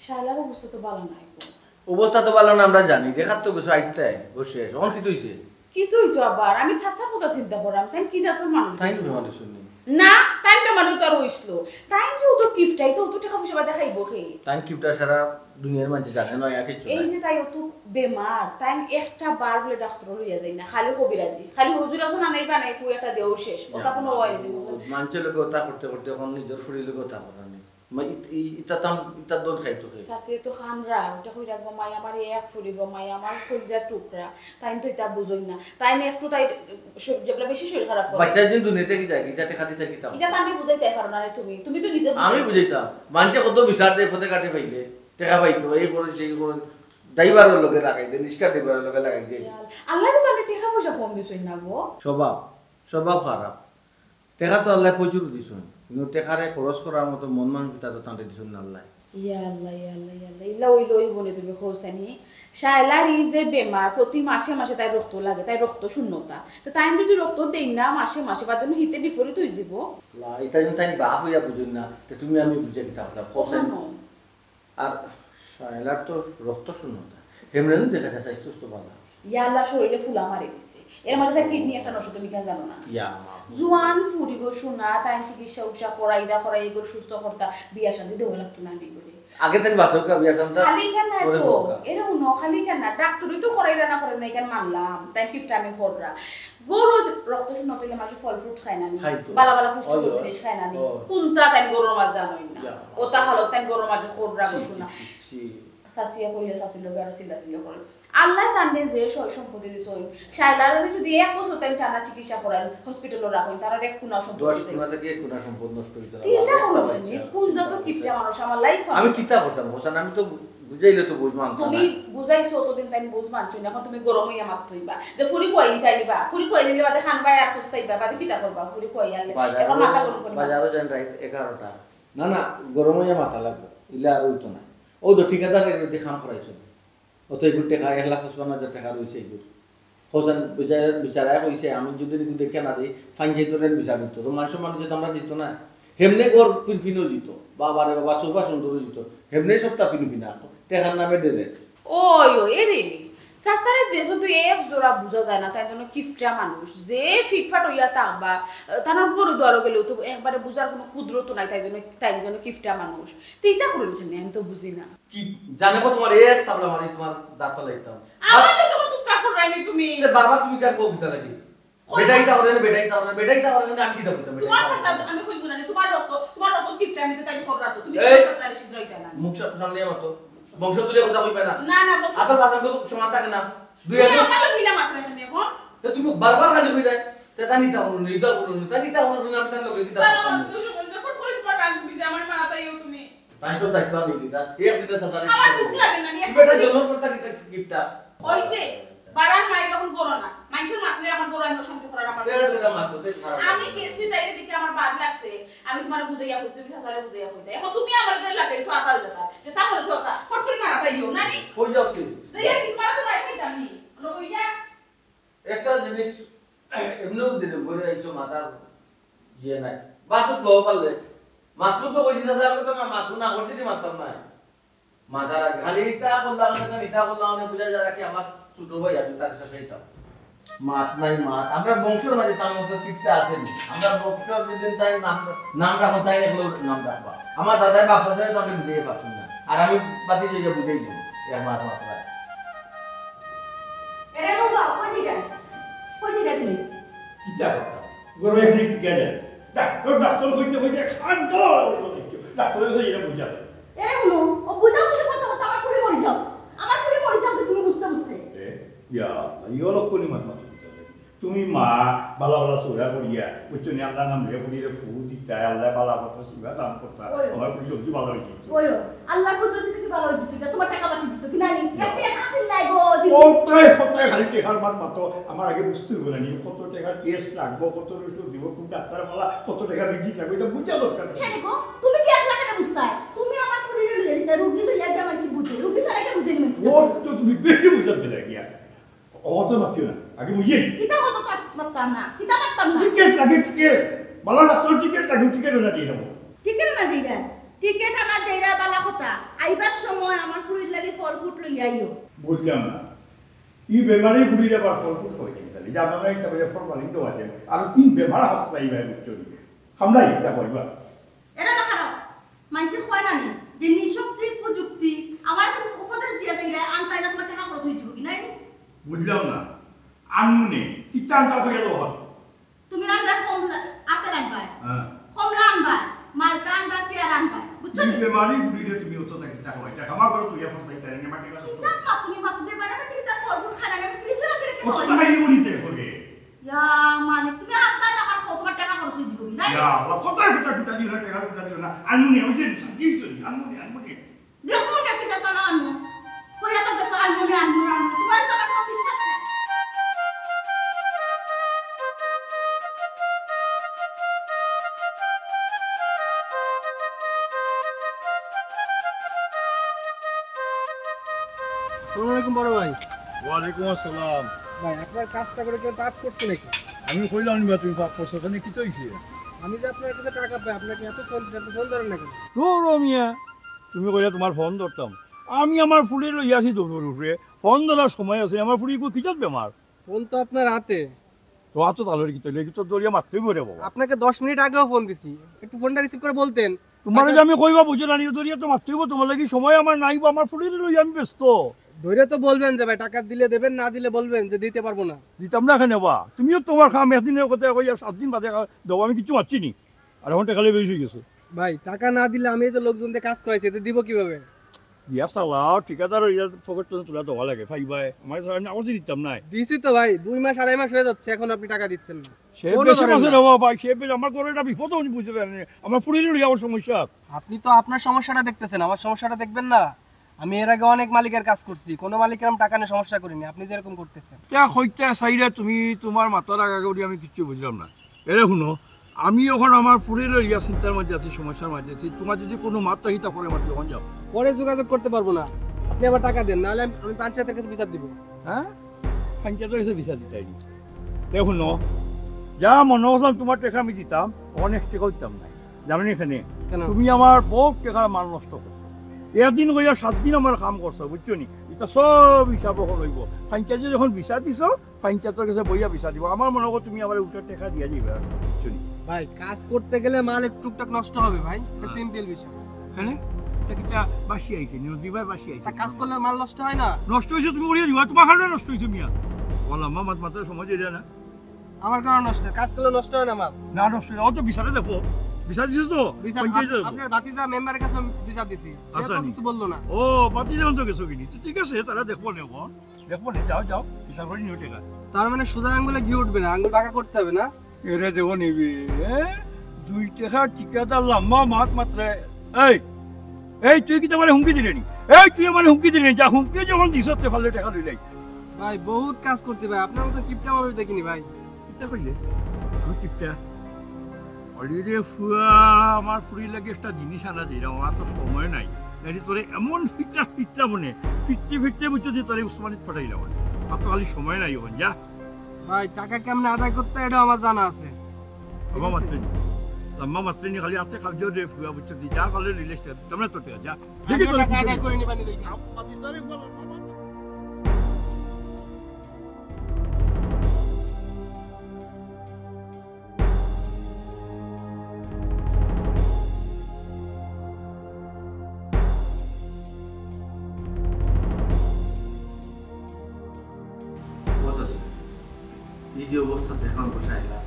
শালার অবস্থা তো ভালো নাই গো। অবস্থা তো ভালো না, আমরা জানি। দেখার তো কিছু আইতে, বসে আছে। অখন কি হইছে? কি তুই তো আবার? আমি চাচার কথা চিন্তা করাম। তাই কি জাতর মানুষ তাই বুঝছো? বেমার হইছে নি? না, তাই বেমার তো আর হইছিল। তাই যে ও তো কিফটাই তো, ও তো টাকা পয়সা বাদে খাইবো খে। তাই কিফটা সারা দুনিয়ার মাঝে জানে না, আর কিচ্ছু এই নাই। যে তাই ও তো বেমার, তাই একটা বার বলে ডাক্তার লইয়া যাই না, খালি কবিরাজি, খালি হুজুর এখন আনাই বানাই কই একটা দেও শেষ। ওটা কোনো ওয়াই দিব। মানষর লগে কথা করতে করতে এখন নিজর ফুরির লগে কথা করানি। মা, ইত-, ই-, ইতা তাম, ইতা দন খাইতো কে? চাচি তো খানরা, ওটা কই রাখবো মাই, আমার এক ফুরি গো মাই, আমার কলিজার টুকরা। তাই তো ইতা বুঝই না। তাই না একটু তাই শ-, যেগুলা বেশি শরীর খারাপ করে। বাচ্চা যদি দুনিয়া থাকি যায়, ইতা টেকা দিতে কিতা? ইতা তো আমি বুঝাইতে পারো না রে তুমি। তুমি তো নিজে বুঝো। আমি বুঝাইতাম। মানষে কত বিচার দেয়, পথে ঘাটে পাইলে। টেকা পাইতো, এই করুন, সেই করুন। ড্রাইভারের লগে লাগাই দে, রিক্সা ড্রাইভারের লগে লাগাই দে। ইয়া আল্লাহ। আল্লাহ তো তাহলে টেকা পয়সা কম দিছই না গো। স্বভাব, স্বভাব খারাপ। টেকা তো আল্লায় প্রচুর দিছইন, কিন্তু টেকারে খরচ করার মতো মন মানসিকতা তো তানরে দিছইন না আল্লায়। ইয়া আল্লাহ, ইয়া আল্লাহ, ইয়া আল্লাহ, ইলা অইলে অইবো নে তুমি কওছানি। শায়লার ই যে বেমার, প্রতি মাসে মাসে তাই রক্ত লাগে, তাই রক্ত শূন্যতা। তো তাই যদি রক্ত দেই না মাসে মাসে, বাদে নু হিতে বিপরীত অইযিবো। লা, ইতা যদি তাই বাপ অইয়া বুঝইন না, তে তুমি আমি বুঝে কিতা কথা কওছানি। আর শায়লার তো রক্ত শূন্যতা। হেমরানও দেখা যায় স্বাস্থ্য তো ভালা। ইয়া আল্লাহ, শরীরে ফুলা মারি দিছে। এর মাঝে তার কিডনি একটা নষ্ট, তুমি কেন জানো না? ইয়া মা। জুয়ান ফুরি গো সোনা, তাই চিকিৎসা উৎসা করাই দা, করাই এগুলো সুস্থ করতা, বিয়া শাদি দেওয়া লাগতো না নি করে। আগে তাই বাসর কা বিয়া শান্তা খালি কেন না করে তো? হোক। এরে হুনো, খালি কেন না? ডাক্তারই তো করাই না, করে না, এখানে মানলাম। তাই কিপটা আমি কররা। গরু রক্ত শূন্য পেলে মাঝে ফল ফ্রুট খায় না নি? খাইতো। বালা বালা পুষ্টিকর জিনিস খায় না নি? ও। কোনটা তাই গরুর মাঝে জানোই না? ইয়া। ওটা হলো তাই গরুর মাঝে কররা ছি, বসু না। ছি, ছি, ছি। চাচিয়া কইলে চাচির লগে আরো চিল্লা চিল্লি করে। আল্লায় তানরে যে সয় সম্পত্তি দিছইন, শায়লারে যদি এক বছর তাইন টানা চিকিৎসা করাইন, হসপিটালো রাখইন, তার আর এক কুনা সম্পত্তি দশ দিছইন। কুনা থাকি এক কুনা সম্পদ নষ্ট অইতো না। চিন্তা করো তুমি, কোন জাত কিপটা মানুষ আমার life আমি কিতা করতাম, হোসেন? আমি তো বুঝাইলে তো বুঝ মানতো তুমি না। বুঝাইছো অতদিন, তাইন বুঝ মানছইন না। এখন তুমি গরম অইয়া মাত কইবা যে ফুরি কই নিতায় নিবা, ফুরি কই নিলে বাদে খান ভাই আর পস্তাইবা, বাদে কিতা করবা? ফুরি কই আনলে বাজারও, এখন মাথা গরম করিবা। বাজারও যান রাইত এগারোটা। না, না, গরম অইয়া মাথা লাগবো, ইলা আর অইতো না। ও তো ঠিকাদারের মধ্যে খান করাইছো। অত এগুর টেকা, এক লাখ পঁচপান্ন হাজার টেকা রইছে এগুর। হোসেন বিচার-, বিচারায় কইছে, আমি যদি এগু দেখে না দেই, ফাইন যাইতো রে বিচার দিত। তো মানুষের মানুষ যদি আমরা দিত না, হেমনে ঘর পিনপিনও দিত। বাবা রে বাবা, সোফা সুন্দরও দিত। হেমনে সবটা পিনপিনা। টেকার নামে ডেরেস। ওই, ওই, এরে। চাচারে দেখলে তো এক জোড়া বুঝা যায় না, তাইন যেন কিপটা মানুষ। যে ফিটফাট অইয়া থাকবা, তান ঘরো দুয়ারো গেলেও তো একবারে বুঝার কুনু কুদরত নাই, তাইন যেন, তাইন যেন কিপটা মানুষ। তো ইতা করইন কেনে, আমি তো বুঝি না। কি জানে কো তোমার এক তাবলা মারি তোমার দাঁত চালাইতাম। আমার লগে কোনো চুপ চাপ কররায়নি তুমি। যে বারবার তুমি কেন কও কিতা লাগি? কই বেটাই তা করে না, বেটাই তা করে না, বেটাই তা করে না, আমি কিতা করতাম? বেটাই তোমার তা করে চাচা না। আমি কইব না, তোমার রক্ত, তোমার রক্ত কিপটা, আমি তো তাই কররা তো। তুমি এই! তোমার চাচারে সিদ্ধ হইতা না। মুখ সা-, সামনে আমার তো। বংশ তুলে কথা কইবে না। না, না, বংশ আতো ফাঁসা তো সমান থাকে না। দুই তুমি একজন আমার লগে ইলা মাত রাখেন এখন। তে তুমি বারবার খালি কই যায়। তে তা নিতা করুন, নিতা করুন, তা নিতা করুন, আমি তার লগে কিতা বাবা, করতাম? আমার তো সমস্যা, ফট করে তোমার রাগ উঠি যায়, আমার মারা তাইও তুমি। তাই সব দায়িত্ব আমি নিতা। এই একদিন তো চাচা আমার দুঃখ লাগে না, আমি তুমি বেটা জন্ম করতা কিতা কিপটা? হইছে, বারান মাইর এখন করো না। মানুষের মাতলে আমার বড় আমি অশান্তি করার আমার তেরা তেরা মাত্র, তেরা খারাপ আমি লাগে। গেছি তাইরে দেখে আমার বাদ লাগছে। আমি তোমার বুঝাইয়া কইছি, তুমি চাচারে বুঝাইয়া কইতা। এখন তুমি আমার গায়ে লাগাইছো আতাল কথা। যে তা বলেছো কথা, ফট করে মারা তাইও, না নি? কই যাও কি? যাইয়া কি তোমার তো মাইর খাইতাম নি? অনো বইয়া একটা জিনিস এমনিও দিলে ঘুরে আইছো মাথার ইয়ে নাই। বাতুত লও পারলে। মাতলু তো কইছি চাচার কথা না, মাতলু না করছি নি মাততাম না। মাথার আগে খালি ইতা করলাম না, ইতা করলাম না, বুঝা যায় কি আমার ছোট ভাই, আমি তার শেষে হইতাম। মাত নাই মাত। আমরা বংশর মাঝে তার মতো চিন্তা আছে নি। আমরা বংশর যদি তাই নাম, নাম রাখো, তাই রাখলেও নাম রাখবা। আমার দাদাই বাপ চাচারে তো আমি বুঝাইয়া পারছি না। আর আমি বাতি লইয়া বুঝাই দিব। এক মাত মাত্র। এরে বাবা, কই দিরা? কই দিরা তুমি? কিতা কথা? গরু এখানে টিকা যায়। ডাক্তার, ডাক্তার কইতে কইতে খান গলা বলে বলে। ডাক্তার এসে এটা বুঝা। এরে হুনো, ও বুঝা বুঝি করতে করতে আমার ফুরি মরি যাও। আমার ফুরি মরি যাও তুমি বুঝতে বুঝতে। এ, ইয়া, ইয়া লক্ষণী মাত মাত করতে হবে। তুমি মা, বালা বালা চোরা করিয়া, বুঝছো নি, আল্লাহ নাম রে ফুরি রে ফু দিতায়, আল্লাহ বালা কথা সুরা দান করতা, ওই। আমার ফুরি জলদি বালা হয়ে যেত। ওই, আল্লাহর কুদরতে কি বালা হয়ে যেত, তোমার টাকা বাঁচি দিত কি না নি? না। একটা আছে নাই গো, জি। কোথায় কোথায় খালি টেকার মাত মাতো, আমার আগে বুঝতে হবে না নি, কত টেকা টেস্ট লাগবো, কত রসুন দিব, কোন ডাক্তার বালা, কত টেকা ভিজিট লাগবে, এটা বুঝা দরকার। কেন গো? তুমি কি একলা কেন বুঝতায়? তুমি আমার ফুরিরে লইয়া দিতা, রুগী লইয়া গিয়া মানছি বুঝে, রুগী ছাড়া কে বুঝে নি মানছি? ও তো তুমি বেশি বুঝাতে লাগে গিয়া। অত মাতিও না, আগে বুঝে। কিতা অত পাত-, মাততাম না, কিতা মাততাম না? টিকিট লাগে, টিকিট। বালা ডাক্তার টিকিট লাগে, টিকিট না দিয়ে দেবো। টিকিট না দিয়ে দেয়। টিকিট আনা দেরা বালা কথা। আইবার সময় আমার ফুরির লাগি ফল ফুট লইয়া আইও। বুঝলাম না। ই বেমারি ফুরির আবার ফল ফুট হয় কি তাহলে? জানো না, এটা বেজায় ফল বালিন দেওয়া যায়। আর তিন বেমার হাসপাই ভাই বুঝছো নি? হামলাই এটা কইবা। এটা না খারাপ। মানষে কয় না নি যে নিশক্তি কুযুক্তি, আমার তুমি উপদেশ দিয়া যাইরা, আনতাই না তোমার টাকা খরচ হয়ে যাবো কি নাই? বুঝলাম না। আনমনে, কিতা আনতা কইয়া দেওয়া? তুমি আনবা কমলা, আপেল আনবা, হ্যাঁ। কমলা আনবা, মালটা আনবা, পেয়ারা আনবা, বুঝছো তুমি নি? বেমারি ফুরিরে তুমি অত তাকি টাকা হয়, টাকা আমার ঘরে তুই এখন চাই তাই না, মাটি গাছ কি চাপ মা তুমি মা তুমি বেমারি আমি ঠিক আছে, ফল ফুল খানা আমি ফ্রিজে রাখি রেখে কত খাওয়াই। টাকা নিয়ে নিতে করে? ইয়া মালিক, তুমি আনবা না, আমার কত টাকা খরচ হয়ে যাবো কি নাই? ইয়া আল্লাহ, কত টাকা, টাকা দিও না, টাকা দিও না, আনমনে, ওই যে সাথী চলি, আনমনে, আনমনে। দেখো না, কি জাতা না আনমনে। কই এত গেছো, আনমনে, আনমনে, আনমনে। তোমার তো আমার কোনো বিশ্বাস নাই। আসসালামু আলাইকুম বড় ভাই। ওয়ালাইকুম আসসালাম। ভাই, আপনার কাজটা করে কেউ পাপ করছে নাকি? আমি কইলাম নি বা তুমি পাপ করছো, কেনে কিতা হইছে? আমি যে আপনার কাছে টাকা পাই, আপনাকে এত ফোন দিতে, আপনি ফোন ধরেন না কেন? ধরো মিয়া, তুমি কইলা তোমার ফোন ধরতাম। আমি আমার ফুড়ি লইয়া আছি দৌড়র উপরে, ফোন ধরার সময় আছে, আমার ফুড়ি কই কিজাত বেমার? ফোন তো আপনার হাতে। তো আতো তালর কি তৈলে, কি তো দরিয়া মারতেই পড়ে বাবা। আপনাকে দশ মিনিট আগেও ফোন দিছি, একটু ফোনটা রিসিভ করে বলতেন। তোমারে যে আমি কইবা বুঝো না, নিয়ে দরিয়া তো মারতেই হইবো, তোমার লাগি সময় আমার নাই বা, আমার ফুড়ি লই আমি ব্যস্ত। ধরে তো বলবেন যে ভাই টাকা দিলে দেবেন, না দিলে বলবেন যে দিতে পারবো না। দিতাম না কেনে বা? তুমিও তোমার কাম একদিনের কথা কইয়া সাত দিন বাদে দেবো, আমি কিচ্ছু মারছি নি। আর এখন টাকা বেশি হয়ে গেছে। ভাই, টাকা না দিলে আমি এই যে লোকজন দিয়ে কাজ করাইছি, এতে দিব কিভাবে? দিয়া চালাও, ঠিকাদার অইয়া পকেট থাকি তুলা দেওয়া লাগে, পাইবায়। আমার ছাড়া আমি আবার দিতাম নায়। দিছি তো ভাই, দুই মাস আড়াই মাস হয়ে যাচ্ছে, এখন আপনি টাকা দিচ্ছেন না। সে ফোনও বেশি ধরেন বছর না। হবো ভাই, সে বেশি, আমার ঘরো একটা বিপদ অইছে, বুঝরা নি? আমার ফুড়িরে লইয়া আমার সমস্যা। আপনি তো আপনার সমস্যাটা দেখতেছেন, আমার সমস্যাটা দেখবেন না? আমি এর আগে অনেক মালিকের কাজ করছি, কোনো মালিকের আমি টাকা নিয়ে সমস্যা করিনি, আপনি যেরকম করতেছেন। তা কইতে চাইরা তুমি, তোমার মাথার আগা করি আমি কিচ্ছু বুঝলাম না। এরে হুনো, আমি অখন আমার ফুড়িরে লইয়া চিন্তার মাঝে আছি, সমস্যার মাঝে আছি। তোমার যদি কোনো মাত থাকি তা পরে মাতিও, অখন যাও। পরে যোগাযোগ করতে পারবো না, আপনি আমার টাকা দেন, নাহলে আমি, আমি পঞ্চায়েতের কাছে বিচার দিব। হ্যাঁ, পঞ্চায়েতের কাছে বিচার দিতায় নি? এরে হুনো, যা মনো করলাম তোমার টেকা আমি দিতাম, অখন এক টেকাও দিতাম না। জানো নি কেনে? কেন? তুমি আমার বউত টেকার মাল নষ্ট করছো। একদিন কইয়া সাত দিন আমার কাম করছো, বুঝছো নি? ইতা সব হিসাব অখন অইবো। পঞ্চায়েতে যখন বিচার দিছো, পঞ্চায়েতের কাছে বইয়া বিচার দিবো। আমার মনো করো তুমি আমারে উল্টা টেকা দিয়া যাইবায়, বুঝছো নি? ভাই, কাজ করতে গেলে মাল একটু টুকটাক নষ্ট হবে ভাই, এটা হ্যাঁ। সিম্পল বিষয়। কেনে? ইতা কিতা বাসি আইছে নি? নদী ভাই বাসি আইছে তা নি? কাজ করলে মাল নষ্ট হয় না? নষ্ট অইছে, তুমি উড়িয়ে দিবা, তোমার কারণে নষ্ট অইছে মিয়া। বললাম, মামা, মাত্র সময় দিয়ে দেয় না। আমার কারণে নষ্ট হয়, কাজ করলে নষ্ট হয় না মাল। না, নষ্ট অয় না, অত বিচারে দেখবো। বিচার দিছো তো? বিচার, পঞ্চায়েতে আপ-, দেখবো। আপনার ভাতিজা মেম্বারের কাছে আমি বিচার দিছি। সে আচ্ছা, তো নি। কিছু বললো না। ও, ভাতিজা তো গেছো কিনি? তো ঠিক আছে, তারা দেখবো না অখন। দেখবো না, যাও, যাও, বিচার করি নিও টেকা। তার মানে সোজা আঙ্গুলে ঘি উঠবে না, আঙ্গুল বাঁকা করতে হবে না? এরে দেখো নিবি, এ? দুই টেকার ঠিকাদার লম্বা মাত মাতরে। এই, এই, তুই কিতা আমারে হুমকি দিরে নি? এই, তুই আমারে হুমকি দিরে নি? যা হুমকি যখন দিছস, তে পারলে টেকা লইলাই। ভাই, বহুত কাজ করছি ভাই, আপনার মতো কিপটা মানুষ দেখিনি ভাই। কিতা কইলে? আমি কিপটা? অলি রে ফুয়া, আমার ফুড়ির লাগি একটা জিনিস আনা যাইরা, আমার তো সময় নাই। নাইলে তোরে এমন ফিটটা ফিটটা মনে, ফিরতে ফিরতে বুঝছো যে তোরে উসমানিত পাঠাইলাম। আর তো খালি সময় নাই অখন, যা। ভাই, টাকা কেমনে আদায় করতে, এটা আমার জানা আছে। লম্বা ঠিক আছে? মাতরে নি। লম্বা মাতরে নি, খালি আতে খাবজো রে ফুয়া, বুঝছো? তুই যা পারলে রিলেশন, তোমরা তো যা। দেখি আমিও তোর টাকা আদায় করে নিবানি দেখি। বুঝছি। এই যে অবস্থা দেখলাম বসে আইলা,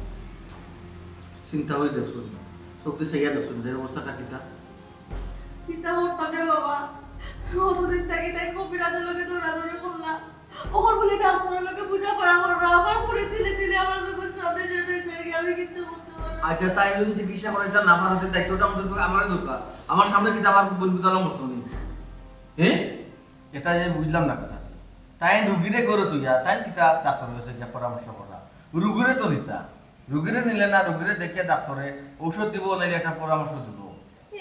চিন্তা হয়ে দেখছো না, চোখ দিয়ে চাইয়া দেখছো না, যে অবস্থাটা কিতা? কিতা করতাম রে বাবা, অতদিন থাকি তাই কবিরাজের লগে দৌড়াদৌড়ি করলাম, ওখান বলে ডাক্তারের লগে বুঝাপড়া করলাম, আমার পরে তিলে তিলে আমার যখন সামনে শেষ হয়ে যায়, আমি কিচ্ছু করতে পারবো না। আচ্ছা, তাই যদি চিকিৎসা করাইতে না পারো, তো দায়িত্বটা আমাদের উপর, আমারই দরকার। আমার সামনে কিতা আমার বন্ধু তালা মরতো নেই, হ্যাঁ? এটা যে বুঝলাম না কথা। তাই রুগীরে ঘরে তুইয়া, তাই কিতা ডাক্তারের কাছে গিয়া পরামর্শ করা? রুগীরে তো নিতা, রুগীরে নিলে না, রুগীরে দেখে ডাক্তারে ঔষধ দিব, নাইলে একটা পরামর্শ দিব।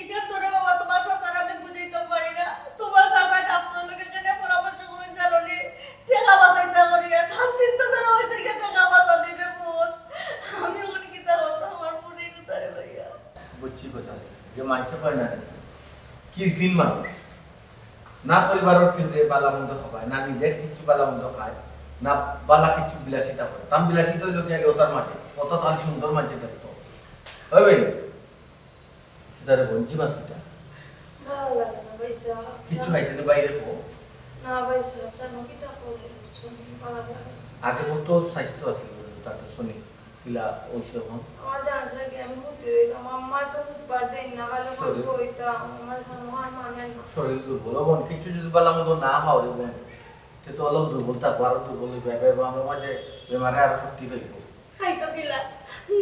এখান ধরে বাবা, তোমার চাচার আমি বুঝাইতে পারি না। তোমার চাচায় ডাক্তার লোকে কেন পরামর্শ করে জানো নি? টাকা বাঁচাইতে করিয়া, তার চিন্তা ধরে হয়েছে গিয়ে টাকা বাঁচানি রে বোন। আমি ওখানে কিতা করতাম আমার বোনের কোথায় লইয়া? বুঝছি কথা আছে, যে মানছে পায় না রে। কিরফিন মানুষ। না পরিবারের কেউ বালা মন্দ খাবায়, না নিজে কিছু বালা মন্দ খায়, না বালা কিছু বিলাসিতা করে। তাম বিলাসিতা হইল কি আগে ওটার মাঝে, কত তাহলে সুন্দর মাঝে দেখতো। ওই ভাই, কিতারে বঞ্চি মাছ কিতা? ভালো লাগে না ভাই সাহেব। কিচ্ছু খাইতে তো বাইরে পো। না ভাই সাহেব, জানো কিতা করে? শুনি ভালো লাগে না। আগে কত স্বাস্থ্য আছে, তাতে শুনি। কিলা অইছে অখন? আমার জানা যায় কি, আমি ভর্তি হইতাম, আম্মায় তো বুধবার দেন না, খালি শরীর বলতো হইতাম, আমার জানো আর মানে না। শরীর দুর্বল, ও বোন, কিছু যদি বালা মন্দ না খাও রে বোন, তে তো অলপ দুর্বল থাকবো, আরো দুর্বল হইবে। এবার আমরা মাঝে বেমারে আরো শক্তি পাইবো। খাইতো কিলা?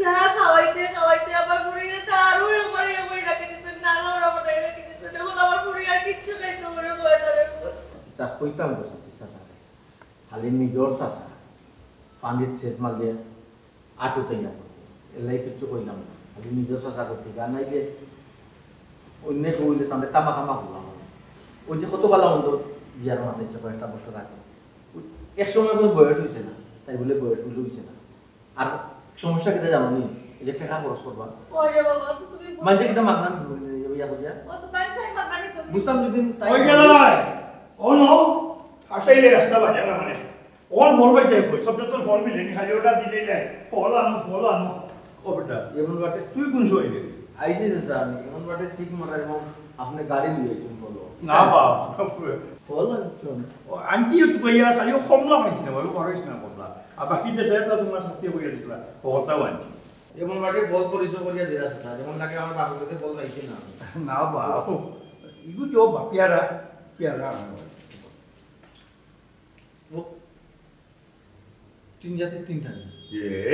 না খাওয়াইতে খাওয়াইতে আমার শরীরে তো আরো একবার ইয়ে করে রাখি দিচ্ছেন, না খাওয়ার আমার রাখি দিচ্ছেন। এখন আমার শরীর আর কিচ্ছু খাইতে মনে হয় না রে। তা কইতাম গো চাচি, চাচা, খালি নিজর চাচা, পানির সেট মারলে আটু তাইয়া পড়ে। এর লাগি কিচ্ছু কইলাম না। খালি নিজর চাচা করতে গা নাইলে অন্য কেউ হইলে তাহলে তামা তামা করলাম। ওই যে কত বালা মন্দ বিয়ার মাথায় যে কয়েকটা বছর আগে। ওই এক সময় কোনো বয়স হইছে না। তাই বলে বয়স বলে হইছে না। আর সমস্যা কিতা জানো নি? এই যে টাকা খরচ করবা। ওরে বাবা, তো তুমি বুঝ- মানছে কিতা মাগনা ইয়া করিয়া? ও তো তাই চাই মাগনা নিত। বুঝতাম যদি তাই ওই গেল। ও নো, আটাইলে রাস্তা বাজে না মানে। ওর মোর বাড়িতে কই, সব যত ফল মিলে নি, খালি ওটা দিলেই নাই। ফল আনো, ফল আনো। ও বেটা, এমন বাটে তুই কোন সময় গেলি? আইছি চাচা আমি, এমন বাটে সিক মারা এবং আপনি গাড়ি দিয়ে একজন ফল। না বাপ, ফল আনছেন। ও আনছি একটু কইয়া, খালি ও কমলা পাইছি না, বাবু, বড় হইছে না কমলা। আর বাকি যে যায় তা তোমার শাস্তি কইয়া দিতলা, ফলটাও আনছি। এমন বাটে ফল পরিচয় করিয়া দিলা চাচা, যেমন লাগে আমার বাপের কাছে ফল পাইছি না আমি। না বাপ, ইগু তো বাপিয়ারা। পেয়ারা আনো। ও, তিন জাতের তিনটা নেই।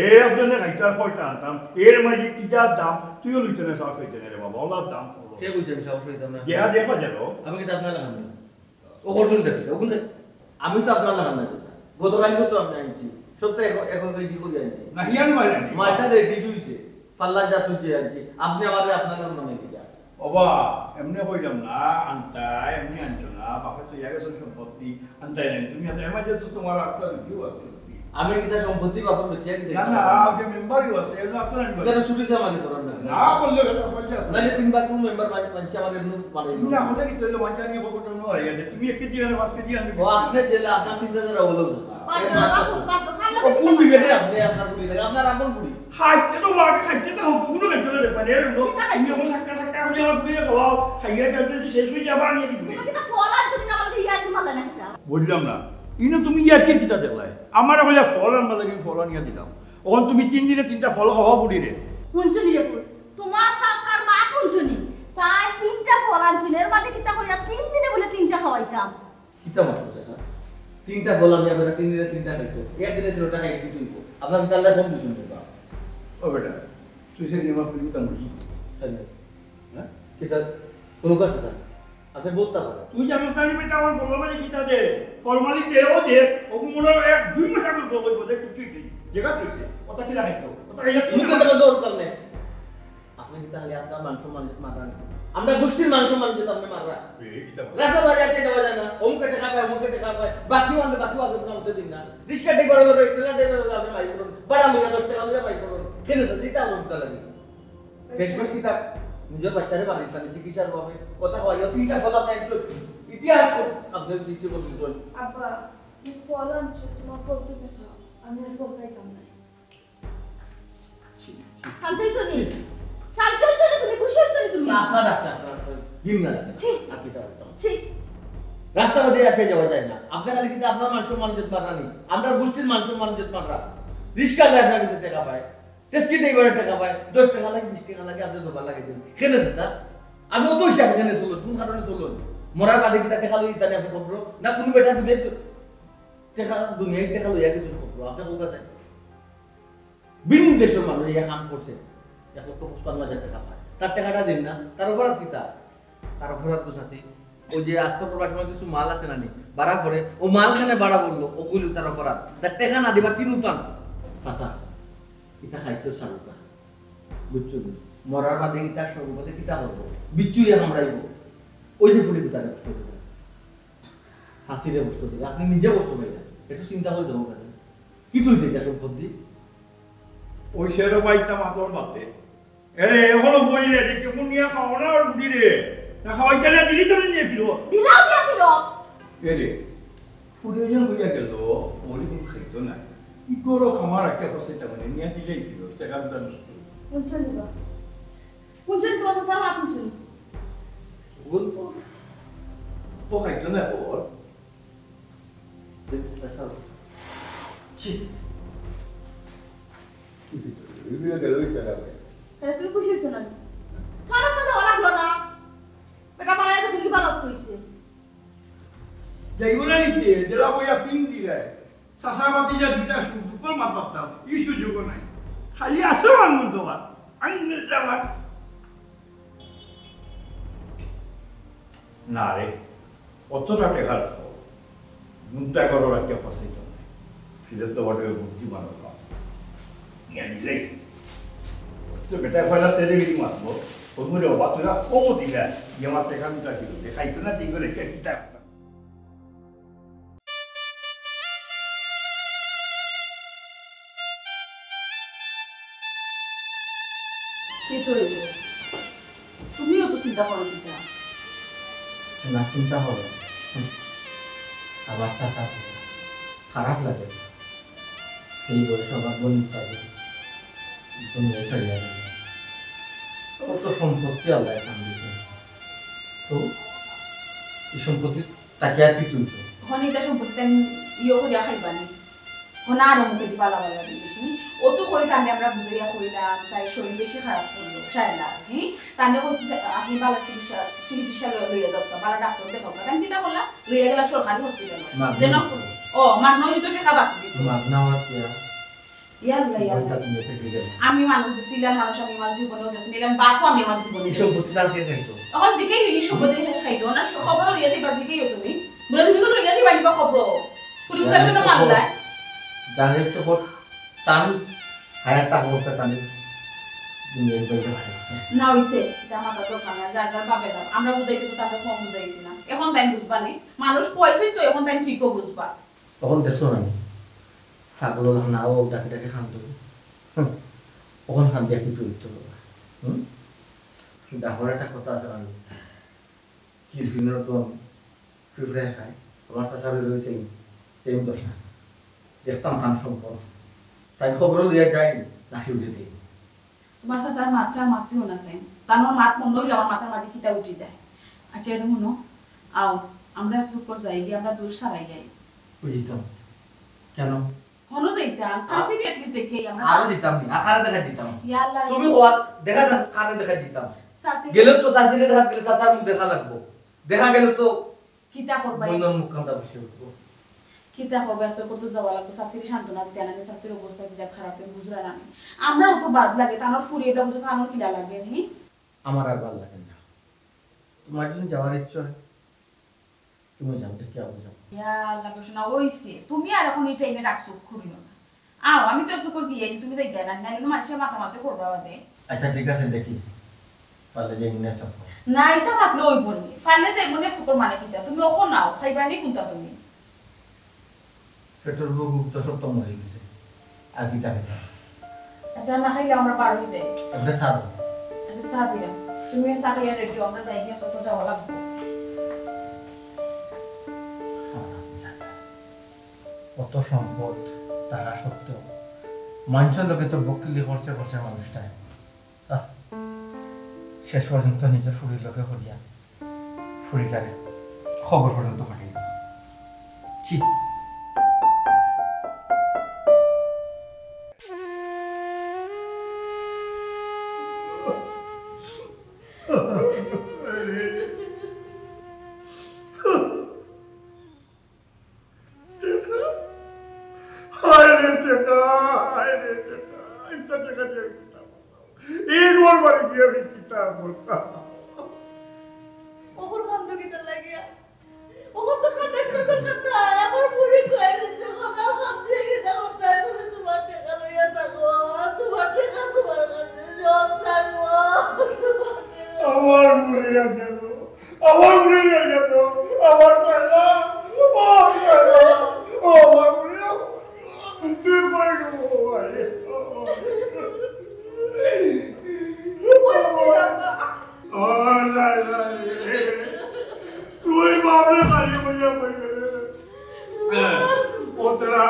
এ, একজনে খাইতো আর কয়টা আনতাম? এর মাঝে কি যা দাম, তুইও লইতে না, সাহস হইতে না রে বাবা, ওলার দাম। কে বুঝছে আমি সাহস হইতাম না? দেহা দেহা বাজারো। আমি কিন্তু আপনার লাগাম না। ও করছেন দেখতে, ওখানে আমি তো আপনার লাগাম না। গতকালকে তো আমি আনছি, সপ্তাহে এখন, এখন কেজি করে আনছি। না, হিয়ান মাঝে আনি। মাছটা রেডি হইছে, পাল্লা যা তুলছে আনছি। আপনি আমারে আপনার লাগাম না কিটা? বাবা, এমনি কইলাম না, আনতা, এমনি আনতো না, বাপে তো ইয়া গেছেন সম্পত্তি, আনতাই নাই। তুমি আনতাই, আমার যে তো তোমার একটা রুটিও আছে। আমি কিতা সম্পত্তি বাপর বেশি এক না, দেখি না, না। আগে মেম্বারই আছে, এমনি আসলে আমি কেন চুরি চামারি করার না? না, বললে বেটা পয়সা আছে। নাহলে তিনবার কোন মেম্বার বান-, বানছে আমার এমনি বানাইলো। না, হলে কি তৈলে বানছে আনিয়ে পকেটে নো হয়ে গেছে। তুমি এক কেজি আনো, পাঁচ কেজি আনো। ও, আপনি জেলে, আপনার চিন্তাধারা হলো তো। বাদ দাও, বাদ দাও, বাদ দাও। খালো ও, কোন বিবেকে আপনি আপনার বুড়ি লাগে? আপনার আপন বুড়ি। খাইতে তো লাগে, খাইতে তো হোক, কোনো খাইতে তো ব্যাপার নেই, এরকম লোক। কিতা খাইতে? তুমি এখন সাক্কা সাক্কা করে আমার বুড়িরে খাওয়াও, খাইয়া যাতে যে শেষ হয়ে যাবে, আমি কি তুমি কিতা ফল আনছো কিনা, আমাকে ইয়ার্কি মারলা না কিতা? বুঝলাম না, ইনো তুমি ইয়ার্কি কিতা দেখলাই? আমার হইলে ফল আনবা লাগে, ফল আনিয়া দিলাম। এখন তুমি তিন দিনে তিনটা ফল খাওয়া বুড়িরে। হুনছো নি রে ফুল, তোমার চাচার মা হুনছো নি? তাই তিনটা ফল আনছো নি, এর মাঝে কিতা কইয়া তিন দিনে বলে তিনটা খাওয়াইতাম। কিতা মাতছো চাচা? তিনটা ফল আমি আপনারা তিন দিনে তিনটা খাইতো, একদিনে তিনটা খাইলে কি তুলবো? আপনার কি তাহলে কম দিছুন না? ও বেটা, তুই সে নিয়ম আপনি কিতা মুখি? তাই না? হ্যাঁ? কিতা? কোনো কাজ আছে? আপনি বলতে পারেন। তুই জানো তাহলে বেটা আমার বললো মানে কিতা দে? ফরমালি দে, ও দে, ও মনে হয় এক দুই মাস আগে বলবো, বলতে তুই ঠিক, জায়গা তুই ঠিক। কথা কি লাগাইতো? কথা কি লাগাইতো? মুখে তো বলতে পারতাম না। আপনি কি তাহলে আপনার মান সম্মান ইজ্জত মাররা না? আমরা গোষ্ঠীর মান সম্মান ইজ্জত আপনি মাররা। এই, কিতা বলে? রাস্তা বাজার আটকে যাওয়া যায় না, অমুকে টাকা পায়, অমুকে টাকা পায়, বাকি মারলে বাকি আগে কোনো উঠে দিন না। রিক্সা ড্রাইভার হলো রে, ঠেলা ড্রাইভার হলো আপনি বাইর করুন, বাড়া মিয়া দশ টাকা লইয়া বাইর করুন, কেন স্যার, দিতে আমার উঠতে লাগে। দেশবাস কিতা নিজের বাচ্চারে মারি তাহলে চিকিৎসার অভাবে কথা হয়, তিনটা ফল আপনি একটু ইতিহাস আপনি সৃষ্টি করে দিচ্ছেন। আব্বা, তুমি ফল আনছো, তোমার ফল তুমি খাও, আমি আর ফল খাইতাম না। শান্ত হইছো নি? শান্ত হইছো নি তুমি? খুশি হইছো নি তুমি? চাচা ডাক্তার, দিন না লাগে। ছি। আচ্ছা, এটা রাস্তা। ছি। রাস্তা বাদে আছে যাওয়া যায় না। আপনার খালি কিন্তু আপনার মান সম্মান ইজ্জত মাররা নি। আমরা গোষ্ঠীর মান সম্মান ইজ্জত মাররা। রিক্সা ড্রাইভার গেছে টাকা পায়। ট্যাক্সি ড্রাইভারের টাকা পায়। দশ টাকা লাগে, বিশ টাকা লাগে, আপনি দোকান লাগে দিন। কেন আছে স্যার? আমি অত হিসাবে কেন চলুন? কোন কারণে চলুন? মরার বাদে কিতা টাকা লই ইতানে আপনি খবর? না কোনো বেটা দিবে টাকা, দুনিয়ায় টাকা লইয়া কিছু খবর? আপনি কোন কাছে? ভিন দেশর মানুষ ইয়া কাম করছে, এক লক্ষ পঁচপান্ন হাজার টাকা পায়, তার টাকাটা দিন না, তার অপরাধ কিতা? তার অপরাধ তো চাচি, ওই যে আস্ত করবার সময় কিছু মাল আছে না নি, ভাড়া পড়ে, ও মাল কেনে ভাড়া পড়লো, ওগুলো তার অপরাধ। তার টাকা না দিবা তিন উতান। চাচা, ইতা খাইতো সারুকা, বুঝছো নি? মরার বাদে ইতা সর্বপদে কিতা করবো? বিচ্ছু ইয়া কামড়াইবো। ওই যে ফুলে কিতা কষ্ট দিবা। চাচিরে কষ্ট দিবা, আপনি নিজে কষ্ট পাইবা। একটু চিন্তা করে দেখো কাছে। কি তুই দেখে সম্পত্তি? ওই শেরো পাইতাম আপন বাতে। এরে, এখনো বলি রে, যে কেমন নিয়ে খাওয়া না আর বুদ্ধি রে। না খাওয়াইতে না দিলি তো নিয়ে ফিরো। দিলাম না ফিরো। এরে, ফুলে জন হইয়া গেল, ওলি কোন খাইতো না। কি করো খামার রাখে ফসে তা মানে নিয়ে দিলেই ফিরো। টাকা দুটা নষ্ট। কোন চলি বা? কোন চলি তোমার ফসল আর কোন চলি? বলতো। ও খাইতো না ওর। ছি। এগুলো গেল ওই জায়গা ভাই। তাহলে তুমি খুশি হইছো না? সারা সাথে ওরা লাগলো না। বেটা মারা গেছে কি বালক কইছে? যাইব না নিতে, জেলা বইয়া পিন দিলে। চাচা ভাতিজা দুইটা সুখ দুঃখর মাত পারতাম, ই সুযোগও নাই। খালি আসো আঙ্গুল দেওয়ার, আঙ্গুল দেওয়ার। না রে, অতটা টেকার ফল। মুন্তা করো রাখিয়া ফসাইতাম না। ফিরে তো বটে বুদ্ধিমান হলাম। ইয়া নিলেই। তো বেটা ফয়লা তেরে বিড়ি মারবো। ওই মনে অবা তোরা কমও দিবে। যে আমার টেকা দুটা দিল। দেখাইতো না, দিই করে কে কিতা। কি তো হইল? তুমিও তো চিন্তা করো কিতা? না, চিন্তা করো। হুম। আমার চাচা খারাপ লাগে। এই বয়সে আমার বোন তাদের দুনিয়া ছাড়িয়া গেল। কত সম্পত্তি আল্লাহ খান দিয়েছেন। তো এই সম্পত্তি তাকে আর কি তুলতো? হন এটা সম্পত্তি আমি ইয়ে করিয়া খাইবানি। হন আর মুখে দি বালা বালা দিয়েছি। অত করি তানে আমরা বুঝাইয়া কইলাম, তাই শরীর বেশি খারাপ করলো, শায়লা, হুম? তানে কইছি যে, "আপনি ভালো চিকিৎসা, চিকিৎসা লইয়া যাও, ভালো ডাক্তার দেখাও।" তাই কিতা করলা? লইয়া গেলা সরকারি হসপিটাল। মাগনা যেন, ও, মাগনা হইলে তো টাকা বাঁচি দিত। মাগনা হওয়ার কি আর? ইয়াল্লা, ইয়াল্লা। বইটা তুমি পেটে গেলে। আমি মানুষ যে ছিলাম, মানুষ আমি আমার জীবনেও গেছি, নিলাম বাপও আমি আমার জীবনে এই গেছি। সম্পত্তি তার কে খাইতো? তখন জিকেই হইনি সম্পত্তি কে খাইতো, না খবর লইয়া দিবা, জিকেই তুমি। বলে তুমি তো লইয়া দিবা, নিবা খবর। পুলিশ তাহলে তো মারলায়। জানে তো কর, তান হায়াত তাক অবস্থা তান দুনিয়ার বাইরে হায়াত। না হইছে, এটা আমার তো দরকার না, যার যার ভাবে দাও। আমরা বুঝাইতে তো তাকে কম বুঝাইছি না। এখন তাই বুঝবা নি। মানুষ কইছই তো, এখন তাই ঠিকও বুঝবা। তখন দেখছো না নি? ছাগল না ও ডাকে ডাকে খান তো। হুম। ওখান খান দিয়ে একটু উঠতে হবে। হুম? ডাহর একটা কথা আছে আমি। কি দিনের তো ফিফড়ে খায়। আমার চাচার রয়েছে সেম দশা। দেখতাম তান সম্পদ। তাই খবর লইয়া যাই, লাঠি উঠে দিই। তোমার চাচার মাতটা মাতিও না চাই। তার আমার মাত মনে হইলে আমার মাথার মাঝে কিতা উঠি যায়। আচ্ছা, এটা শুনো, আও, আমরা শুকর যাই গিয়ে আমরা দূর সারাই যাই। বুঝিতাম। কেন? হনো যাইতাম, চাচিরে at least দেখে আমরা আরো দিতাম নি, আকারে দেখা দিতাম। ইয়া আল্লাহ। তুমি ওয়া দেখাটা কারে দেখা দিতাম। চাচি গেলে তো চাচিরে দেখা গেলে চাচার মুখ দেখা লাগবো। দেখা গেল তো কিতা করবা? বন্ধন মুখ কান্দা বসে উঠবো। কিতা করবা? এসব করতে যাওয়া লাগবো। চাচিরে সান্ত্বনা দিতে আনাকে চাচির অবস্থা বিরাট খারাপ, তুমি বুঝলা না নি? আমরাও তো বাদ লাগে, তানোর ফুরিয়ে এটা বুঝতে তানোর কিলা লাগে, নি? আমার আর ভালো লাগে না। তোমার যদি যাওয়ার ইচ্ছা হয়, তুমি যাও, দেখি আবু যাও। ইয়া আল্লাহ, কইছো না, ওইছে। তুমি আর এখন এই টাইমে রাখছো, খুলিও না। আও, আমি তো শুকর গিয়ে আছি, তুমি যাইতে না, নাইলে মানুষের মাথা মাথা করবা বাদে। আচ্ছা, ঠিক আছে, দেখি। পারলে যে মনে সব। না, এটা মাতলে ওই বলনি। পারলে যে মনে শুকর মানে কিতা? তুমি ওখানে নাও, খাইবা নি কোনটা তুমি? পেটর ভোক তো সব তো মরে গেছে। আর কিতা খাইতাম? আচ্ছা, না খাইলে আমরা বার হয়ে যাই। ওটা চা দাও। আচ্ছা, চা দিলাম। তুমি চা খাইয়া রেডি, আমরা যাই গিয়া সব যাওয়া লাগবো। অত সম্পদ থাকা সত্ত্বেও মানুষের লোকে তো বকিলি করছে, করছে মানুষটায়। আহ, শেষ পর্যন্ত নিজের ফুরির লোকে করিয়া ফুরিটারে খবর পর্যন্ত পাঠাইল। ছি। হায় রে টেকা, হায় রে টেকা, ইচ্ছা টেকা দিয়ে কিতা করতাম? এই ঘর বাড়ি দিয়ে আমি কিতা করতাম? ওপর বন্ধ কিতা লাগিয়া? ওপর তো খান্ডা কিনা তো খান্ডা, আমার বুড়ি কয়ে দিতে, ওনার হাত দিয়ে কিতা করতে হয়? তুমি তোমার টেকা লইয়া থাকো, তোমার টেকা তোমার কাছে, সব থাকো, তোমার টেকা। আমার বুড়ি রাখে আমার মনে লাগে তো, আমার ময়না, ও ময়না, ও আমার মনে, তুই কই গো ভাই? ও নাই, নাই, তুই বাবরে খালি বলিয়া কই গেলে? ও তেরা,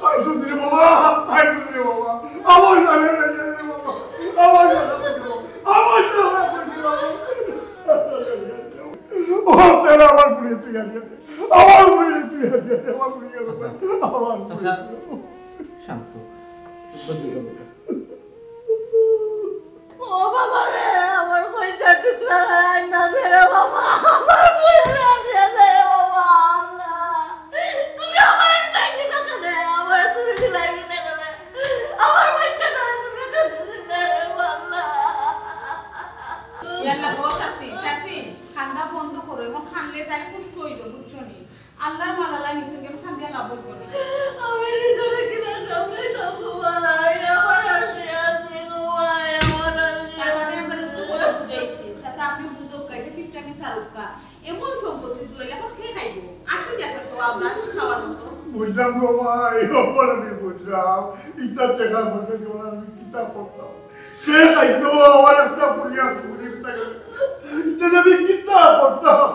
আই সুন্দরী বাবা, আই সুন্দরী বাবা, আমার জানে না রে বাবা, আমার জানে না রে বাবা, আমার জানে না রে বাবা। ও তেরা আমার পুড়িয়ে তুই আনিয়ে দে, আমার পুড়িয়ে তুই আনিয়ে দে, আমার পুড়িয়ে গেল, আমার পুড়িয়ে গেল। শান্ত। ও বাবা রে, আমার কইজা টুকরা রান্না দে রে বাবা, আমার বইন রান্না দে রে বাবা, আল্লাহ। তুমি আমার লাগি না কেনে? আমার তুমি কি লাগি না কেনে? আমার বাচ্চা ধরে তুমি কেনে দিলে রে বাবা, আল্লাহ? ইয়াল্লা গো চাচি, চাচি, কান্দা বন্ধ করো, এখন কানলে তাই কষ্ট হইল, বুঝছো নি? আল্লাহর মালালা নিছুন কেন খান দিয়া লাভ হইব না। আমি নিজরে কিলা সামনে থাকবো ভাই, আমার আর কে আছে গো ভাই, আমার আর কে আছে? আমরা তো কথা বুঝাইছি, চাচা আপনি বুঝুক, এটা কিপটা কি সারুক্কা? এমন সম্পত্তি জুড়ে এখন কে খাইব? আসুন এখন তো আপনার খাওয়ার মতো। বুঝলাম গো ভাই, অপর আমি বুঝলাম। ইটা টেকা পয়সা দিয়ে আমি কিতা করতাম? সে খাইতো আমার একটা পুড়িয়া পুড়ি কিতা করতাম? ইটা আমি কিতা করতাম?